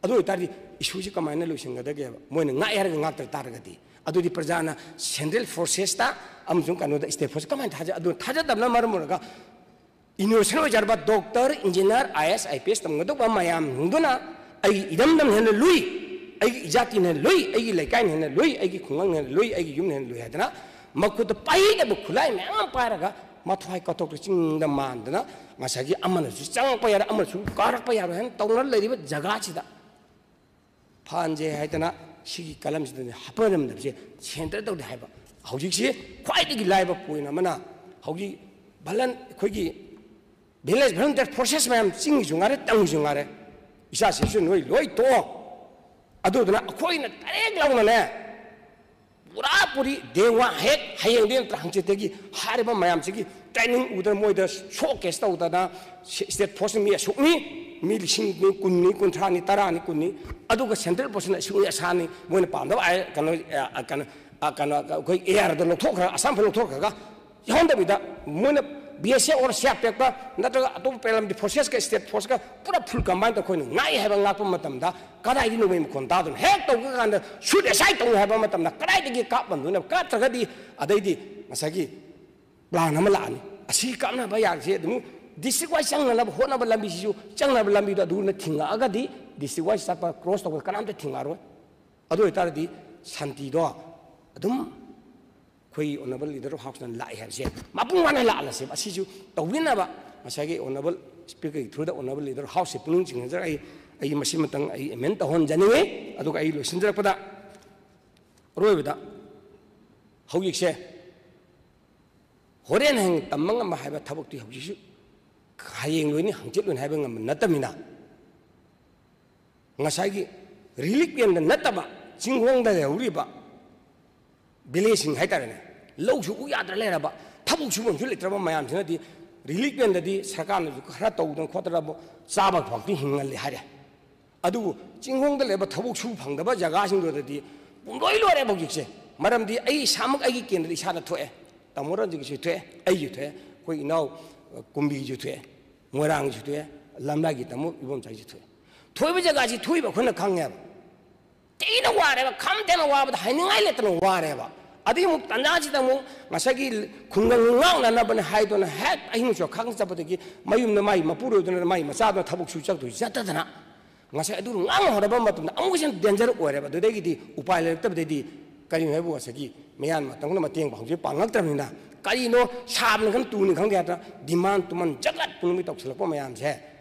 ꯑꯗꯨ ꯑꯣꯏꯇꯥꯔꯗꯤ ꯏꯁꯨꯁꯤ ꯀꯃꯥꯏꯅ ꯂꯣꯏꯁꯤꯟꯒꯗꯒꯦꯕ? ꯃꯣꯏꯅ ꯉꯥꯛꯑꯦ ꯍꯥꯏꯔꯒ ꯉꯥꯛꯇ ꯇꯥꯔꯒꯗꯤ, ꯑꯗꯨꯗꯤ ꯄ꯭ꯔꯖꯥꯅ ꯁꯦꯟꯇ꯭ꯔꯦꯜ ꯐꯣꯔꯁꯦꯁꯇ ꯑꯃꯁꯨꯡ ꯀꯩꯅꯣꯗ, ꯁ꯭ꯇꯦꯠ ꯐꯣꯔꯁ ꯀꯃꯥꯏꯅ ꯊꯥꯖ-, ꯑꯗꯨ ꯊꯥꯖꯗꯕꯅ ꯃꯔꯝ ꯑꯣꯏꯔꯒ ꯏꯅꯣꯁꯦꯟ ꯑꯣꯏꯖꯔꯕ doctor, engineer, I S, I P S ꯇꯝꯒꯗꯧꯕ ꯃꯌꯥꯝꯁꯤꯡꯗꯨꯅ ꯑꯩꯒꯤ ꯏꯔꯝꯗꯝꯅ ꯍꯦꯟꯅ ꯂꯨꯏ, ꯑꯩꯒꯤ ꯏꯖꯥꯇꯤꯅ ꯍꯦꯟꯅ ꯂꯨꯏ, ꯑꯩꯒꯤ ꯂꯩꯀꯥꯏꯅ ꯍꯦꯟꯅ ꯂꯨꯏ, ꯑꯩꯒꯤ ꯈꯨꯡꯒꯪꯅ ꯍꯦꯟꯅ ꯂꯨꯏ, ꯑꯩꯒꯤ ꯌꯨꯝꯅ ꯍꯦꯟꯅ ꯂꯨꯏ ꯍꯥꯏꯗꯅ ꯃꯈꯨꯠꯇ ꯄꯥꯏꯗꯕ ꯈꯨꯠꯂꯥꯏ ꯃꯌꯥꯝ ꯑꯃ ꯄꯥꯏꯔꯒ ꯃꯊ꯭ꯋꯥꯏ ꯀꯠꯊꯣꯛꯇ ꯆꯤꯡꯗ ꯃꯥꯟꯗꯅ ꯉꯁꯥꯏꯒꯤ ꯑꯃꯅꯁꯨ ꯆꯪꯉꯛꯄ ꯌꯥꯔꯣꯏ, ꯑꯃꯅꯁꯨ ꯀꯥꯔꯛꯄ ꯌꯥꯔꯣꯏ ꯍꯥꯏꯅ ꯇꯧꯅ ꯂꯩꯔꯤꯕ ꯖꯒꯥꯁꯤꯗ ꯐꯥꯟꯁꯦ ꯍꯥꯏꯗꯅ ꯁꯤꯒꯤ ꯀꯂꯝꯁꯤꯗꯅꯦ ꯍꯥꯞꯄꯔꯝꯗꯕꯁꯦ ꯁꯦꯟꯇꯔ ꯇꯧꯗꯦ ꯍꯥꯏꯕ꯫ ꯍꯧꯖꯤꯛꯁꯤ ꯈ꯭ꯋꯥꯏꯗꯒꯤ ꯂꯥꯏꯕ ꯄꯣꯏꯟ ꯑꯃꯅ ꯍꯧꯖꯤꯛ ꯚꯂꯟ-, ꯑꯩꯈꯣꯏꯒꯤ ꯚꯤꯂꯦꯖ ꯚꯣꯂꯨꯟꯇꯤꯌꯔ ꯐꯣꯔꯁꯦꯁ ꯃꯌꯥꯝ ꯆꯤꯡꯒꯤꯁꯨ ꯉꯥꯏꯔꯦ, ꯇꯝꯒꯤꯁꯨ ꯉꯥꯏꯔꯦ, ꯏꯆꯥꯁꯤꯡꯁꯨ ꯅꯣꯏ ꯂꯣꯏ ꯇꯣꯛꯑꯣ꯫ ꯑꯗꯨꯗꯨꯅ ꯑꯩꯈꯣꯏꯅ ꯗꯥꯏꯔꯦꯛ ꯂꯥꯎꯅꯅꯦ ꯄꯨꯔꯥ ꯄꯨꯔꯤ ꯗꯦ ꯋꯥꯟ, ꯍꯦꯛ ꯍꯌꯦꯡꯗꯒꯤ ꯅꯠꯇ꯭ꯔ ꯍꯪꯆꯤꯠꯇꯒꯤ ꯍꯥꯏꯔꯤꯕ ꯃꯌꯥꯝꯁꯤꯒꯤ ꯇ꯭ꯔꯦꯅꯤꯡ ꯎꯗꯅ ꯃꯣꯏꯗ ꯁꯣ ꯀꯦꯁ ꯇꯧꯗꯅ ꯁ-, ꯁ꯭ꯇꯦꯠ ꯐꯣꯔꯁꯅ ꯃꯤ ꯑꯁꯨꯛꯅꯤ, ꯃꯤ ꯂꯤꯁꯤꯡꯅꯤ, ꯀꯨꯟꯅꯤ, ꯀꯨꯟꯊ꯭ꯔꯥꯅꯤ, ꯇꯔꯥꯅꯤ, ꯀꯨꯟꯅꯤ, ꯑꯗꯨꯒ ꯁꯦꯟꯇ꯭ꯔꯦꯜ ꯐꯣꯔꯁꯅ ꯑꯁꯨꯛꯅꯤ ꯑꯁꯥꯅꯤ, ꯃꯣꯏꯅ ꯄꯥꯝꯗꯕ ꯑꯥꯏ-, ꯀꯩꯅꯣ, ꯑ, ꯀꯩꯅꯣ, ꯑ, ꯀꯩꯅꯣ, ꯑꯩꯈꯣꯏ ꯑꯦ ꯑꯥꯔꯗ ꯂꯧꯊꯣꯛꯈ꯭ꯔꯒ, ꯑꯁꯥꯝ ꯐꯥꯎ ꯂꯧꯊꯣꯛꯈ꯭ꯔꯒ, ꯌꯥꯎꯍꯟꯗꯕꯤꯗ ꯃꯣꯏꯅ B S F or C R P ꯑꯦꯐꯀ ꯅꯠꯇ꯭ꯔꯒ ꯑꯇꯣꯞꯄ ꯄꯦꯔꯥꯃꯤꯂꯤꯇꯔꯤ ꯐꯣꯔꯁꯦꯁꯀ ꯁ꯭ꯇꯦꯠ ꯐꯣꯔꯁꯀ ꯄꯨꯔꯥ ꯐꯨꯜ ꯀꯝꯕꯥꯏꯟ ꯇꯧꯔ ꯑꯩꯈꯣꯏꯅ ꯉꯥꯛꯏ ꯍꯥꯏꯕ ꯉꯥꯛꯄ ꯃꯇꯝꯗ ꯀꯗꯥꯏꯗꯒꯤ ꯅꯣꯡꯃꯩ ꯃꯈꯣꯟ ꯇꯥꯗꯣꯏꯅꯣ? ꯍꯦꯛ ꯇꯧꯕ ꯀꯥꯟꯗ ꯁꯨꯠ ꯑꯦꯁꯥꯏꯠ ꯇꯧꯅꯤ ꯍꯥꯏꯕ ꯃꯇꯝꯗ ꯀꯗꯥꯏꯗꯒꯤ ꯀꯥꯞꯂꯝꯗꯣꯏꯅꯣ? ꯀꯥꯞꯇ꯭ꯔꯒꯗꯤ ꯑꯗꯩꯗꯤ ꯉꯁꯥꯏꯒꯤ ꯄ꯭ꯂꯥꯟ ꯑꯃ ꯂꯥꯛꯑꯅꯤ꯫ ꯑꯁꯤ ꯀꯥꯟꯅꯕ ꯌꯥꯔꯤꯁꯦ ꯑꯗꯨꯝ district wise ꯆꯪꯅꯅꯕ ꯍꯣꯠꯅꯕ ꯂꯝꯕꯤꯁꯤꯁꯨ, ꯆꯪꯅꯕ ꯂꯝꯕꯤꯗꯣ ꯑꯗꯨꯅ ꯊꯤꯡꯉꯛꯑꯒꯗꯤ district wise ꯆꯠꯄ, cross ꯇꯧꯕꯗ ꯀꯅꯥꯝꯇ ꯊꯤꯡꯉꯛꯑꯔꯣꯏ꯫ ꯑꯗꯨ ꯑꯣꯏꯇꯥꯔꯗꯤ ꯁꯥꯟꯇꯤꯗꯣ ꯑꯗꯨꯝ ꯑꯩꯈꯣꯏ honourable leader of houseꯅ ꯂꯥꯛꯑꯦ ꯍꯥꯏꯕꯁꯦ ꯃꯄꯨꯡ ꯐꯥꯅ ꯂꯥꯛꯍꯜꯂꯁꯦꯕ꯫ ꯑꯁꯤꯁꯨ ꯇꯧꯕꯤꯅꯕ ꯉꯁꯥꯏꯒꯤ honourable speakerꯒꯤ throughꯗ honourable leader of houseꯁꯦ ꯄꯨꯛꯅꯤꯡ ꯆꯤꯡꯍꯟꯖꯔꯒ ꯑꯩ, ꯑꯩ ꯃꯁꯤꯃꯇꯪ ꯑꯩ amend ꯇꯧꯍꯟꯖꯅꯤꯡꯉꯤ꯫ ꯑꯗꯨꯒ ꯑꯩ ꯂꯣꯏꯁꯤꯟꯖꯔꯛꯄꯗ, ꯑꯔꯣꯏꯕꯗ, ꯍꯧꯖꯤꯛꯁꯦ ꯍꯣꯔꯦꯟ ꯍꯌꯦꯡ ꯇꯝꯕ ꯉꯝꯕ ꯍꯥꯏꯕ ꯊꯕꯛꯇꯤ ꯍꯧꯖꯤꯛꯁꯨ ꯍꯌꯦꯡ ꯂꯣꯏꯅꯤ, ꯍꯪꯆꯤꯠ ꯂꯣꯏꯅꯤ ꯍꯥꯏꯕ ꯉꯝꯕ ꯅꯠꯇꯕꯅꯤꯅ, ꯉꯁꯥꯏꯒꯤ relief campꯇ ꯅꯠꯇꯕ ꯆꯤꯡꯈꯣꯡꯗ ꯂꯩꯍꯧꯔꯤꯕ villageꯁꯤꯡ ꯍꯥꯏꯇꯥꯔꯦꯅꯦ, ꯂꯧꯁꯨ ꯎ ꯌꯥꯗ꯭ꯔ ꯂꯩꯔꯕ, ꯊꯕꯛ ꯁꯨꯐꯝꯁꯨ ꯂꯩꯇ꯭ꯔꯕ ꯃꯌꯥꯝꯁꯤꯅꯗꯤ relief campꯇꯗꯤ ꯁꯔꯀꯥꯔꯅꯁꯨ ꯈꯔ ꯇꯧꯗꯅ ꯈꯣꯠꯇꯅ ꯆꯥꯕ ꯐꯥꯎꯗꯤ ꯍꯤꯡꯍꯜꯂꯤ ꯍꯥꯏꯔꯦ꯫ ꯑꯗꯨꯕꯨ ꯆꯤꯡꯈꯣꯡꯗ ꯂꯩꯕ ꯊꯕꯛ ꯁꯨ ꯐꯪꯗꯕ ꯖꯒꯥꯁꯤꯡꯗꯨꯗꯗꯤ ꯄꯨꯡꯂꯣꯏ ꯂꯣꯏꯔꯦꯕ ꯍꯧꯖꯤꯛꯁꯦ꯫ ꯃꯔꯝꯗꯤ ꯑꯩ ꯏꯁꯥꯃꯛ ꯑꯩꯒꯤ ꯀꯦꯟꯗ꯭ꯔꯗ ꯏꯁꯥꯗ ꯊꯣꯛꯑꯦ, ꯇꯥꯃꯣ ꯔꯟꯖꯤꯠꯀꯤꯁꯨ ꯊꯣꯛꯑꯦ, ꯑꯩꯒꯤ ꯊꯣꯛꯑꯦ, ꯑꯩꯈꯣꯏ ꯏꯅꯥꯎ ꯀꯨꯝꯕꯤꯒꯤꯁꯨ ꯊꯣꯛꯑꯦ, ꯃꯣꯏꯔꯥꯡꯒꯤꯁꯨ ꯊꯣꯛꯑꯦ, ꯂꯝꯂꯥꯏꯒꯤ ꯇꯥꯃꯣ ꯏꯕꯣꯝꯆꯥꯒꯤꯁꯨ ꯊꯣꯛꯑꯦ꯫ ꯊꯣꯛꯏꯕ ꯖꯒꯥꯁꯤ ꯊꯣꯛꯏꯕ ꯑꯩꯈꯣꯏꯅ ꯈꯪꯉꯦꯕ꯫ ꯊꯤꯅ ꯋꯥꯔꯦꯕ, ꯈꯝ ꯊꯦꯡꯅ ꯋꯥꯕꯗ ꯍꯥꯏꯅꯤꯡꯉꯥꯏ ꯂꯩꯇꯅ ꯋꯥꯔꯦꯕ꯫ ꯑꯗꯨꯒꯤ ꯑꯃꯨꯛ ꯇꯥꯟꯖꯥꯁꯤꯗ ꯑꯃꯨꯛ ꯉꯁꯥꯏꯒꯤ ꯈꯨꯡꯒꯪ ꯉꯥꯛꯅꯅꯕꯅꯦ ꯍꯥꯏꯗꯨꯅ ꯍꯦꯛ ꯑꯍꯤꯡ ꯆꯨꯞꯄ ꯈꯥꯡ ꯆꯠꯄꯗꯒꯤ ꯃꯌꯨꯝꯗ ꯃꯥꯒꯤ ꯃꯄꯨꯔꯣꯏꯕꯗꯨꯅ ꯃꯥꯒꯤ ꯃꯆꯥꯗꯨꯅ ꯊꯕꯛ ꯁꯨ ꯆꯠꯇꯣꯏ ꯆꯠꯇꯗꯅ ꯉꯁꯥꯏ ꯑꯗꯨ ꯉꯥꯡꯍꯧꯔꯕ ꯃꯇꯝꯗ ꯑꯃꯨꯛꯀ ꯍꯦꯟꯅ danger ꯑꯣꯏꯔꯦꯕ꯫ ꯑꯗꯨꯗꯒꯤꯗꯤ ꯎꯄꯥꯏ ꯂꯩꯔꯛꯇꯕꯗꯒꯤꯗꯤ ꯀꯔꯤꯅꯣ ꯍꯥꯏꯕꯨ ꯉꯁꯥꯏꯒꯤ ꯃꯌꯥꯟ ꯃꯇꯝꯅ ꯃꯇꯦꯡ ꯍꯧꯖꯤꯛ ꯄꯥꯡꯉꯛꯇ꯭ꯔꯕꯅꯤꯅ ꯀꯔꯤꯅꯣ ꯁꯥꯕꯅꯤ ꯈꯪꯗꯦ ꯇꯨꯅꯤ ꯈꯪꯗꯦ ꯍꯥꯏꯗꯅ demand ꯇꯨꯃꯟ ꯖꯒꯠ ꯄꯨꯝꯅꯃꯛ ꯇꯧꯁꯤꯜꯂꯛꯄ ꯃꯌꯥꯝꯁꯦ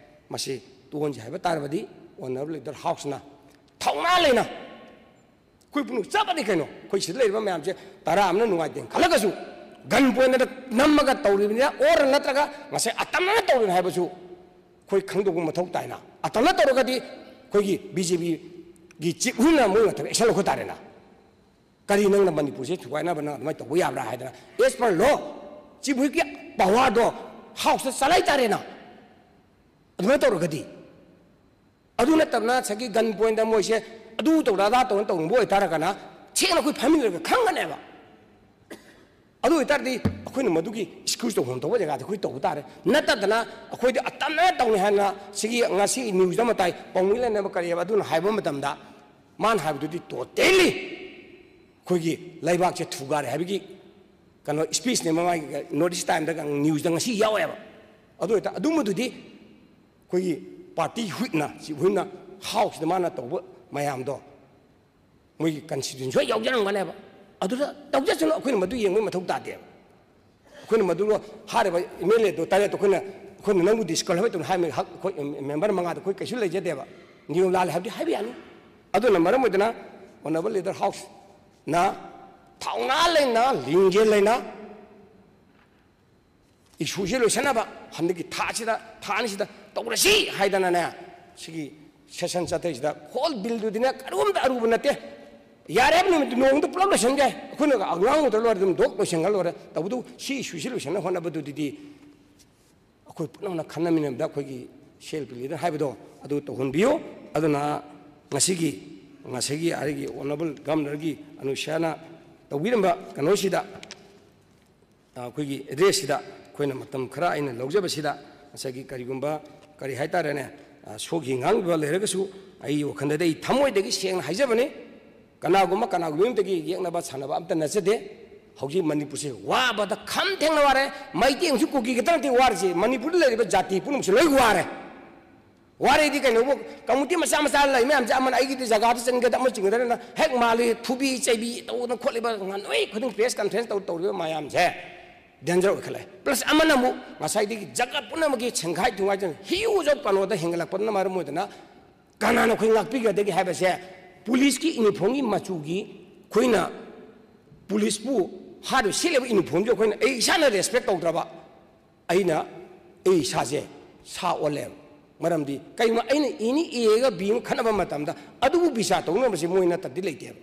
ꯃꯁꯤ ꯇꯣꯟꯁꯦ ꯍꯥꯏꯕ ꯇꯥꯔꯕꯗꯤ honourable leader of houseꯅ ꯊꯧꯅꯥ ꯂꯩꯅ ꯑꯩꯈꯣꯏ ꯄꯨꯝꯅꯃꯛ ꯆꯞ ꯃꯥꯟꯅꯩ ꯀꯩꯅꯣ꯫ ꯑꯩꯈꯣꯏ ꯁꯤꯗ ꯂꯩꯔꯤꯕ ꯃꯌꯥꯝꯁꯦ ꯇꯔꯥ ꯑꯃꯅ ꯅꯨꯡꯉꯥꯏꯇꯦ ꯈꯜꯂꯒꯁꯨ gun pointꯇ ꯅꯝꯃꯒ ꯇꯧꯔꯤꯕꯅꯤꯅ or ꯅꯠꯇ꯭ꯔꯒ ꯉꯁꯥꯏ ꯑꯇꯝꯅꯅ ꯇꯧꯔꯤꯕꯅꯤ ꯍꯥꯏꯕꯁꯨ ꯑꯩꯈꯣꯏ ꯈꯪꯗꯣꯛꯄ ꯃꯊꯧ ꯇꯥꯏꯅ꯫ ꯑꯇꯝꯅ ꯇꯧꯔꯒꯗꯤ ꯑꯩꯈꯣꯏꯒꯤ BJPꯒꯤ chief ꯍꯨꯏꯅ ꯃꯣꯏ ꯃꯊꯛꯇ action ꯂꯧꯈꯠ ꯇꯥꯔꯦꯅ꯫ ꯀꯔꯤ ꯅꯪꯅ ꯃꯅꯤꯄꯨꯔꯁꯦ ꯊꯨꯒꯥꯏꯅꯕ ꯅꯪ ꯑꯗꯨꯃꯥꯏꯅ ꯇꯧꯕ ꯌꯥꯕ꯭ꯔꯥ ꯍꯥꯏꯗꯅ as per law chief ꯍꯨꯏꯒꯤ powerꯗꯣ houseꯇ ꯆꯂꯥꯏ ꯇꯥꯔꯦꯅ꯫ ꯑꯗꯨꯃꯥꯏꯅ ꯇꯧꯔꯒꯗꯤ ꯑꯗꯨ ꯅꯠꯇꯕꯅ ꯉꯁꯥꯏꯒꯤ gun pointꯇ ꯃꯣꯏꯁꯦ ꯑꯗꯨ ꯇꯧꯔ ꯑꯗꯥ ꯇꯧꯔ ꯇꯧꯅꯤꯡꯕ ꯑꯣꯏꯇꯥꯔꯒꯅ ꯁꯦꯡꯅ ꯑꯩꯈꯣꯏ ꯐꯝꯃꯤꯟꯅꯔꯒ ꯈꯪꯒꯅꯦꯕ꯫ ꯑꯗꯨ ꯑꯣꯏꯇꯥꯔꯗꯤ ꯑꯩꯈꯣꯏꯅ ꯃꯗꯨꯒꯤ excuse ꯇꯧꯐꯝ ꯊꯣꯛꯄ ꯖꯒꯥꯗ ꯑꯩꯈꯣꯏ ꯇꯧꯕ ꯇꯥꯔꯦ꯫ ꯅꯠꯇꯗꯅ ꯑꯩꯈꯣꯏꯗꯤ ꯑꯇꯝꯅꯅ ꯇꯧꯅꯤ ꯍꯥꯏꯅ ꯁꯤꯒꯤ ꯉꯁꯤ news ꯑꯃ ꯇꯥꯏ, ꯄꯥꯎꯃꯤ ꯂꯩꯅꯕ ꯀꯔꯤꯑꯕ ꯑꯗꯨꯅ ꯍꯥꯏꯕ ꯃꯇꯝꯗ ꯃꯥꯅ ꯍꯥꯏꯕꯗꯨꯗꯤ totally ꯑꯩꯈꯣꯏꯒꯤ ꯂꯩꯕꯥꯛꯁꯦ ꯊꯨꯒꯥꯏꯔꯦ ꯍꯥꯏꯕꯒꯤ ꯀꯩꯅꯣ ꯁ꯭ꯄꯤꯁꯅꯦ, ꯃꯃꯥꯒꯤ ꯅꯣꯔꯠ ꯏꯁ ꯇꯥꯏꯝꯗ ꯅ꯭ꯌꯨꯁꯇ ꯉꯁꯤ ꯌꯥꯎꯋꯦꯕ꯫ ꯑꯗꯨ ꯑꯣꯏꯇꯥ ꯑꯗꯨꯝꯕꯗꯨꯗꯤ ꯑꯩꯈꯣꯏꯒꯤ ꯄꯥꯔꯇꯤ ꯍꯨꯏꯠꯅ, ꯆꯤꯞ ꯍꯨꯏꯠꯅ ꯍꯥꯎꯁꯇ ꯃꯥꯅ ꯇꯧꯕ ꯃꯌꯥꯝꯗꯣ ꯃꯣꯏꯒꯤ ꯀꯟꯁꯇꯤꯇ꯭ꯌꯨꯁꯟ ꯁꯣꯏ ꯌꯥꯎꯖꯔꯝꯒꯅꯦꯕ꯫ ꯑꯗꯨꯗ ꯇꯧꯖꯁꯅꯨ, ꯑꯩꯈꯣꯏꯅ ꯃꯗꯨ ꯌꯦꯡꯕꯒꯤ ꯃꯊꯧ ꯇꯥꯗꯦꯕ꯫ ꯑꯩꯈꯣꯏꯅ ꯃꯗꯨ ꯍꯥꯏꯔꯤꯕ ꯑꯦꯝ ꯑꯦꯜ ꯑꯦꯗꯣ ꯇꯔꯦꯠꯇꯣ ꯑꯩꯈꯣꯏꯅ, ꯑꯩꯈꯣꯏꯅ ꯅꯪꯕꯨ ꯗꯤꯁꯀ꯭ꯋꯥꯂꯤꯐꯥꯏ ꯇꯧꯅꯤ ꯍꯥꯏꯕ ꯍꯛ ꯑꯩꯈꯣꯏ ꯃꯦꯝꯕꯔ ꯃꯉꯥꯗ ꯑꯩꯈꯣꯏ ꯀꯩꯁꯨ ꯂꯩꯖꯗꯦꯕ꯫ ꯅꯤꯌꯣꯝ ꯂꯥꯜꯂꯦ ꯍꯥꯏꯕꯗꯤ ꯍꯥꯏꯕ ꯌꯥꯅꯤ꯫ ꯑꯗꯨꯅ ꯃꯔꯝ ꯑꯣꯏꯗꯅ ꯑꯣꯅꯔꯦꯕꯜ ꯂꯤꯗꯔ ꯍꯥꯎꯁꯅ ꯊꯧꯅꯥ ꯂꯩꯅ, ꯂꯤꯡꯖꯦꯜ ꯂꯩꯅ ꯏꯁꯨꯁꯤ ꯂꯣꯏꯁꯤꯟꯅꯕ ꯍꯟꯗꯛꯀꯤ ꯊꯥꯁꯤꯗ, ꯊꯥ ꯑꯅꯤꯁꯤꯗ ꯇꯧꯔꯁꯤ ꯍꯥꯏꯗꯅꯅꯦ, ꯁꯤꯒꯤ ꯁꯦꯁꯟ ꯆꯠꯊꯔꯤꯁꯤꯗ ꯍꯣꯜ ꯕꯤꯜꯗꯨꯗꯤꯅꯦ ꯀꯔꯤꯒꯨꯝꯕꯗ ꯑꯔꯨꯕ ꯅꯠꯇꯦ꯫ ꯌꯥꯔꯦ ꯍꯥꯏꯕ ꯅꯨꯃꯤꯠꯇꯨ ꯅꯣꯡꯃꯗ ꯄꯨꯂꯞ ꯂꯣꯏꯁꯤꯟꯒꯦ꯫ ꯑꯩꯈꯣꯏꯅ ꯑꯉꯥꯡ ꯑꯣꯏꯗ ꯂꯣꯏꯔꯦ, ꯑꯗꯨꯝ ꯗꯣꯛ ꯂꯣꯏꯁꯤꯟꯈ꯭ꯔ ꯂꯣꯏꯔꯦ꯫ ꯇꯧꯕꯇꯕꯨ ꯁꯤ ꯏꯁꯨꯁꯤ ꯂꯣꯏꯁꯤꯟꯅ ꯍꯣꯠꯅꯕꯗꯨꯗꯤ ꯑꯩꯈꯣꯏ ꯄꯨꯝꯅꯃꯛꯅ ꯈꯟꯅꯃꯤꯟꯅꯕꯗ ꯑꯩꯈꯣꯏꯒꯤ ꯁꯤ ꯑꯦꯜ ꯄꯤ ꯂꯤꯗꯔ ꯍꯥꯏꯕꯗꯣ ꯑꯗꯨ ꯇꯧꯍꯟꯕꯤꯌꯨ꯫ ꯑꯗꯨꯅ ꯉꯁꯤꯒꯤ, ꯉꯁꯤꯒꯤ ꯑꯩꯒꯤ ꯑꯣꯅꯔꯦꯕꯜ ꯒꯚꯔꯅꯔꯒꯤ ꯑꯅꯨꯁ꯭ꯌꯥꯅ ꯇꯧꯕꯤꯔꯝꯕ ꯀꯩꯅꯣꯁꯤꯗ ꯑꯩꯈꯣꯏꯒꯤ ꯑꯦꯗ꯭ꯔꯦꯁꯁꯤꯗ ꯑꯩꯈꯣꯏꯅ ꯃꯇꯝ ꯈꯔ ꯑꯩꯅ ꯂꯧꯖꯕꯁꯤꯗ ꯉꯁꯥꯏꯒꯤ ꯀꯔꯤꯒꯨꯝꯕ ꯀꯔꯤ ꯍꯥꯏꯇꯥꯔꯦꯅꯦ, ꯁꯣꯛꯈꯤ ꯉꯥꯡꯈꯤꯕ ꯂꯩꯔꯒꯁꯨ ꯑꯩꯒꯤ ꯋꯥꯈꯜꯗꯗꯤ ꯑꯩ ꯊꯃꯣꯏꯗꯒꯤ ꯁꯦꯡꯅ ꯍꯥꯏꯖꯕꯅꯤ꯫ ꯀꯅꯥꯒꯨꯝꯕ ꯀꯅꯥꯒꯨꯝꯕ ꯃꯤꯑꯣꯏꯗꯒꯤ ꯌꯦꯛꯅꯕ ꯁꯥꯟꯅꯕ ꯑꯝꯇ ꯅꯠꯆꯗꯦ꯫ ꯍꯧꯖꯤꯛ ꯃꯅꯤꯄꯨꯔꯁꯦ ꯋꯥꯕꯗ ꯈꯝ ꯊꯦꯡꯅ ꯋꯥꯔꯦ꯫ ꯃꯩꯇꯩ ꯑꯃꯁꯨꯡ ꯀꯨꯀꯤ ꯈꯛꯇ ꯅꯠꯇꯦ ꯋꯥꯔꯤꯁꯦ, ꯃꯅꯤꯄꯨꯔꯗ ꯂꯩꯔꯤꯕ ꯖꯥꯇꯤ ꯄꯨꯝꯅꯃꯛꯁꯦ ꯂꯣꯏ ꯋꯥꯔꯦ꯫ ꯋꯥꯔꯤꯗꯤ ꯀꯩꯅꯣꯕꯨ, ꯀꯝꯃꯨꯅꯤꯇꯤ ꯃꯆꯥ ꯃꯆꯥ ꯂꯩ ꯃꯌꯥꯝꯁꯦ, ꯑꯃꯅ ꯑꯩꯒꯤꯗꯤ ꯖꯒꯥꯗ ꯆꯪꯒꯗ, ꯑꯃ ꯆꯤꯡꯒꯗꯅ ꯍꯦꯛ ꯃꯥꯜꯂꯤ, ꯐꯨꯕꯤ ꯆꯩꯕꯤ ꯇꯧꯗꯅ ꯈꯣꯠꯂꯤꯕ ꯉꯥꯟꯅꯣꯏ ꯈꯨꯗꯤꯡ ꯄ꯭ꯔꯦꯁ ꯀꯟꯐꯔꯦꯟꯁ ꯇꯧ ꯇꯧꯔꯤꯕ ꯃꯌꯥꯝꯁꯦ ꯗꯦꯟꯖꯔ ꯑꯣꯏꯈꯠꯂꯦ꯫ ꯄ꯭ꯂꯁ ꯑꯃꯅ ꯑꯃꯨꯛ ꯉꯁꯥꯏꯗꯒꯤ ꯖꯒꯥ ꯄꯨꯝꯅꯃꯛꯀꯤ ꯁꯦꯡꯈꯥꯏ ꯊꯨꯡꯒꯥꯏꯗꯅ ꯍ꯭ꯌꯨꯖ ꯑꯣꯐ ꯀꯩꯅꯣꯗ ꯍꯦꯟꯒꯠꯂꯛꯄꯅ ꯃꯔꯝ ꯑꯣꯏꯗꯅ ꯀꯅꯥꯅ ꯑꯩꯈꯣꯏ ꯉꯥꯛꯄꯤꯒꯗꯒꯦ ꯍꯥꯏꯕꯁꯦ ꯄꯨꯂꯤꯁꯀꯤ ꯌꯨꯅꯤꯐꯣꯔꯝꯒꯤ ꯃꯆꯨꯒꯤ ꯑꯩꯈꯣꯏꯅ ꯄꯨꯂꯤꯁꯄꯨ ꯍꯥꯏꯔꯤꯕ ꯁꯦꯠꯂꯤꯕ ꯌꯨꯅꯤꯐꯣꯔꯝꯁꯦ ꯑꯩꯈꯣꯏꯅ ꯑꯩ ꯏꯁꯥꯅ ꯔꯦꯁꯄꯦꯛ ꯇꯧꯗ꯭ꯔꯕ ꯑꯩꯅ ꯑꯩ ꯏꯁꯥꯁꯦ ꯁꯥ ꯑꯣꯜꯂꯦꯕ꯫ ꯃꯔꯝꯗꯤ ꯀꯩꯒꯨꯝꯕ ꯑꯩꯅ ꯏꯅꯤ ꯑꯦꯒ ꯕꯤ ꯑꯃ ꯈꯠꯅꯕ ꯃꯇꯝꯗ ꯑꯗꯨꯕꯨ ꯕꯤꯆꯥꯔ ꯇꯧꯅꯕꯁꯦ ꯃꯣꯏ ꯅꯠꯇꯗꯤ ꯂꯩꯇꯦꯕ꯫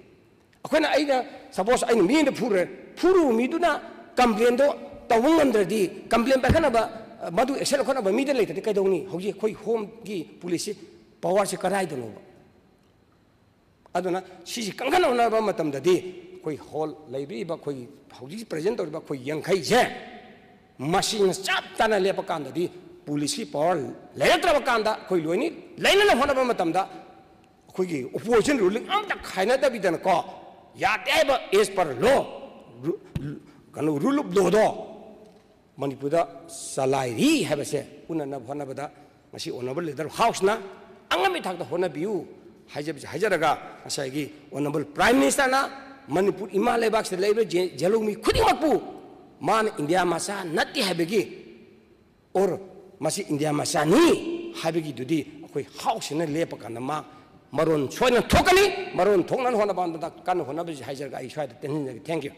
ꯑꯩꯈꯣꯏꯅ, ꯑꯩꯅ ꯁꯄꯣꯁ ꯑꯩꯅ ꯃꯤ ꯑꯃꯗ ꯐꯨꯔꯨꯔꯦ, ꯐꯨꯔꯨꯕ ꯃꯤꯗꯨꯅ ꯀꯝꯄ꯭ꯂꯦꯟꯗꯣ ꯇꯧꯕ ꯉꯝꯗ꯭ꯔꯗꯤ, ꯀꯝꯄ꯭ꯂꯦꯟ ꯄꯥꯏꯈꯠꯅꯕ, ꯃꯗꯨ ꯑꯦꯛꯁꯟ ꯂꯧꯈꯠꯅꯕ ꯃꯤꯗ ꯂꯩꯇ꯭ꯔꯗꯤ ꯀꯩꯗꯧꯅꯤ? ꯍꯧꯖꯤꯛ ꯑꯩꯈꯣꯏ ꯍꯣꯝꯒꯤ ꯄꯨꯂꯤꯁꯁꯤ ꯄꯋꯥꯔꯁꯤ ꯀꯗꯥꯏꯗꯅꯣꯕ? ꯑꯗꯨꯅ ꯁꯤꯁꯤ ꯀꯟꯈꯠꯅꯕ ꯃꯇꯝꯗꯗꯤ ꯑꯩꯈꯣꯏ ꯍꯣꯜ ꯂꯩꯕꯤꯔꯤꯕ ꯑꯩꯈꯣꯏꯒꯤ ꯍꯧꯖꯤꯛ ꯄ꯭ꯔꯖꯦꯟ ꯇꯧꯔꯤꯕ ꯑꯩꯈꯣꯏ ꯌꯥꯡꯈꯩꯁꯦ ꯃꯁꯤꯅ ꯆꯞ ꯆꯥꯅ ꯂꯦꯞꯄ ꯀꯥꯟꯗꯗꯤ ꯄꯨꯂꯤꯁꯀꯤ ꯄꯋꯥꯔ ꯂꯩꯔꯛꯇ꯭ꯔꯕ ꯀꯥꯟꯗ ꯑꯩꯈꯣꯏ ꯂꯣꯏꯅꯤ ꯂꯩꯅꯅ ꯍꯣꯠꯅꯕ ꯃꯇꯝꯗ ꯑꯩꯈꯣꯏꯒꯤ ꯑꯣꯄꯣꯖꯤꯁꯟ ꯔꯨꯂꯤꯡ ꯑꯝꯇ ꯈꯥꯏꯅꯗꯕꯤꯗꯅꯀꯣ, ꯌꯥꯗꯦ ꯍꯥꯏꯕ, as per law, ꯀꯩꯅꯣ, ꯔꯨꯜ ꯑꯣꯐ ꯂꯣꯗꯣ ꯃꯅꯤꯄꯨꯔꯗ ꯆꯂꯥꯏꯔꯤ ꯍꯥꯏꯕꯁꯦ ꯎꯅꯅꯕ ꯍꯣꯠꯅꯕꯗ ꯉꯁꯤ ꯑꯣꯅꯔꯦꯕꯜ ꯂꯤꯗꯔ ꯍꯥꯎꯁꯅ ꯑꯉꯝꯕ ꯊꯥꯛꯇ ꯍꯣꯠꯅꯕꯤꯌꯨ ꯍꯥꯏꯖꯕꯁꯦ ꯍꯥꯏꯖꯔꯒ, ꯉꯁꯥꯏꯒꯤ ꯑꯣꯅꯔꯦꯕꯜ ꯄ꯭ꯔꯥꯏꯝ ꯃꯤꯅꯤꯁꯇꯔꯅ ꯃꯅꯤꯄꯨꯔ ꯏꯃꯥ ꯂꯩꯕꯥꯛꯁꯤꯗ ꯂꯩꯔꯤꯕ ꯖꯦ-, ꯖꯦꯂꯧꯃꯤ ꯈꯨꯗꯤꯡꯃꯛꯄꯨ ꯃꯥꯅ ꯏꯟꯗꯤꯌꯥ ꯃꯆꯥ ꯅꯠꯇꯦ ꯍꯥꯏꯕꯒꯤ, ꯑꯣꯔ ꯃꯁꯤ ꯏꯟꯗꯤꯌꯥ ꯃꯆꯥꯅꯤ ꯍꯥꯏꯕꯒꯤꯗꯨꯗꯤ ꯑꯩꯈꯣꯏ ꯍꯥꯎꯁꯁꯤꯅ ꯂꯦꯞꯄ ꯀꯥꯟꯗ ꯃꯥ ꯃꯔꯣꯟ ꯁꯣꯏꯗꯅ ꯊꯣꯛꯀꯅꯤ꯫ ꯃꯔꯣꯟ ꯊꯣꯛꯅꯕ ꯍꯣꯠꯅꯕ ꯀꯟꯅ ꯍꯣꯠꯅꯕꯁꯤ ꯍꯥꯏꯖꯔꯒ ꯑꯩ ꯁ꯭ꯋꯥꯏꯗ ꯇꯦꯟꯁꯤꯟꯖꯒꯦ꯫ Thank you꯫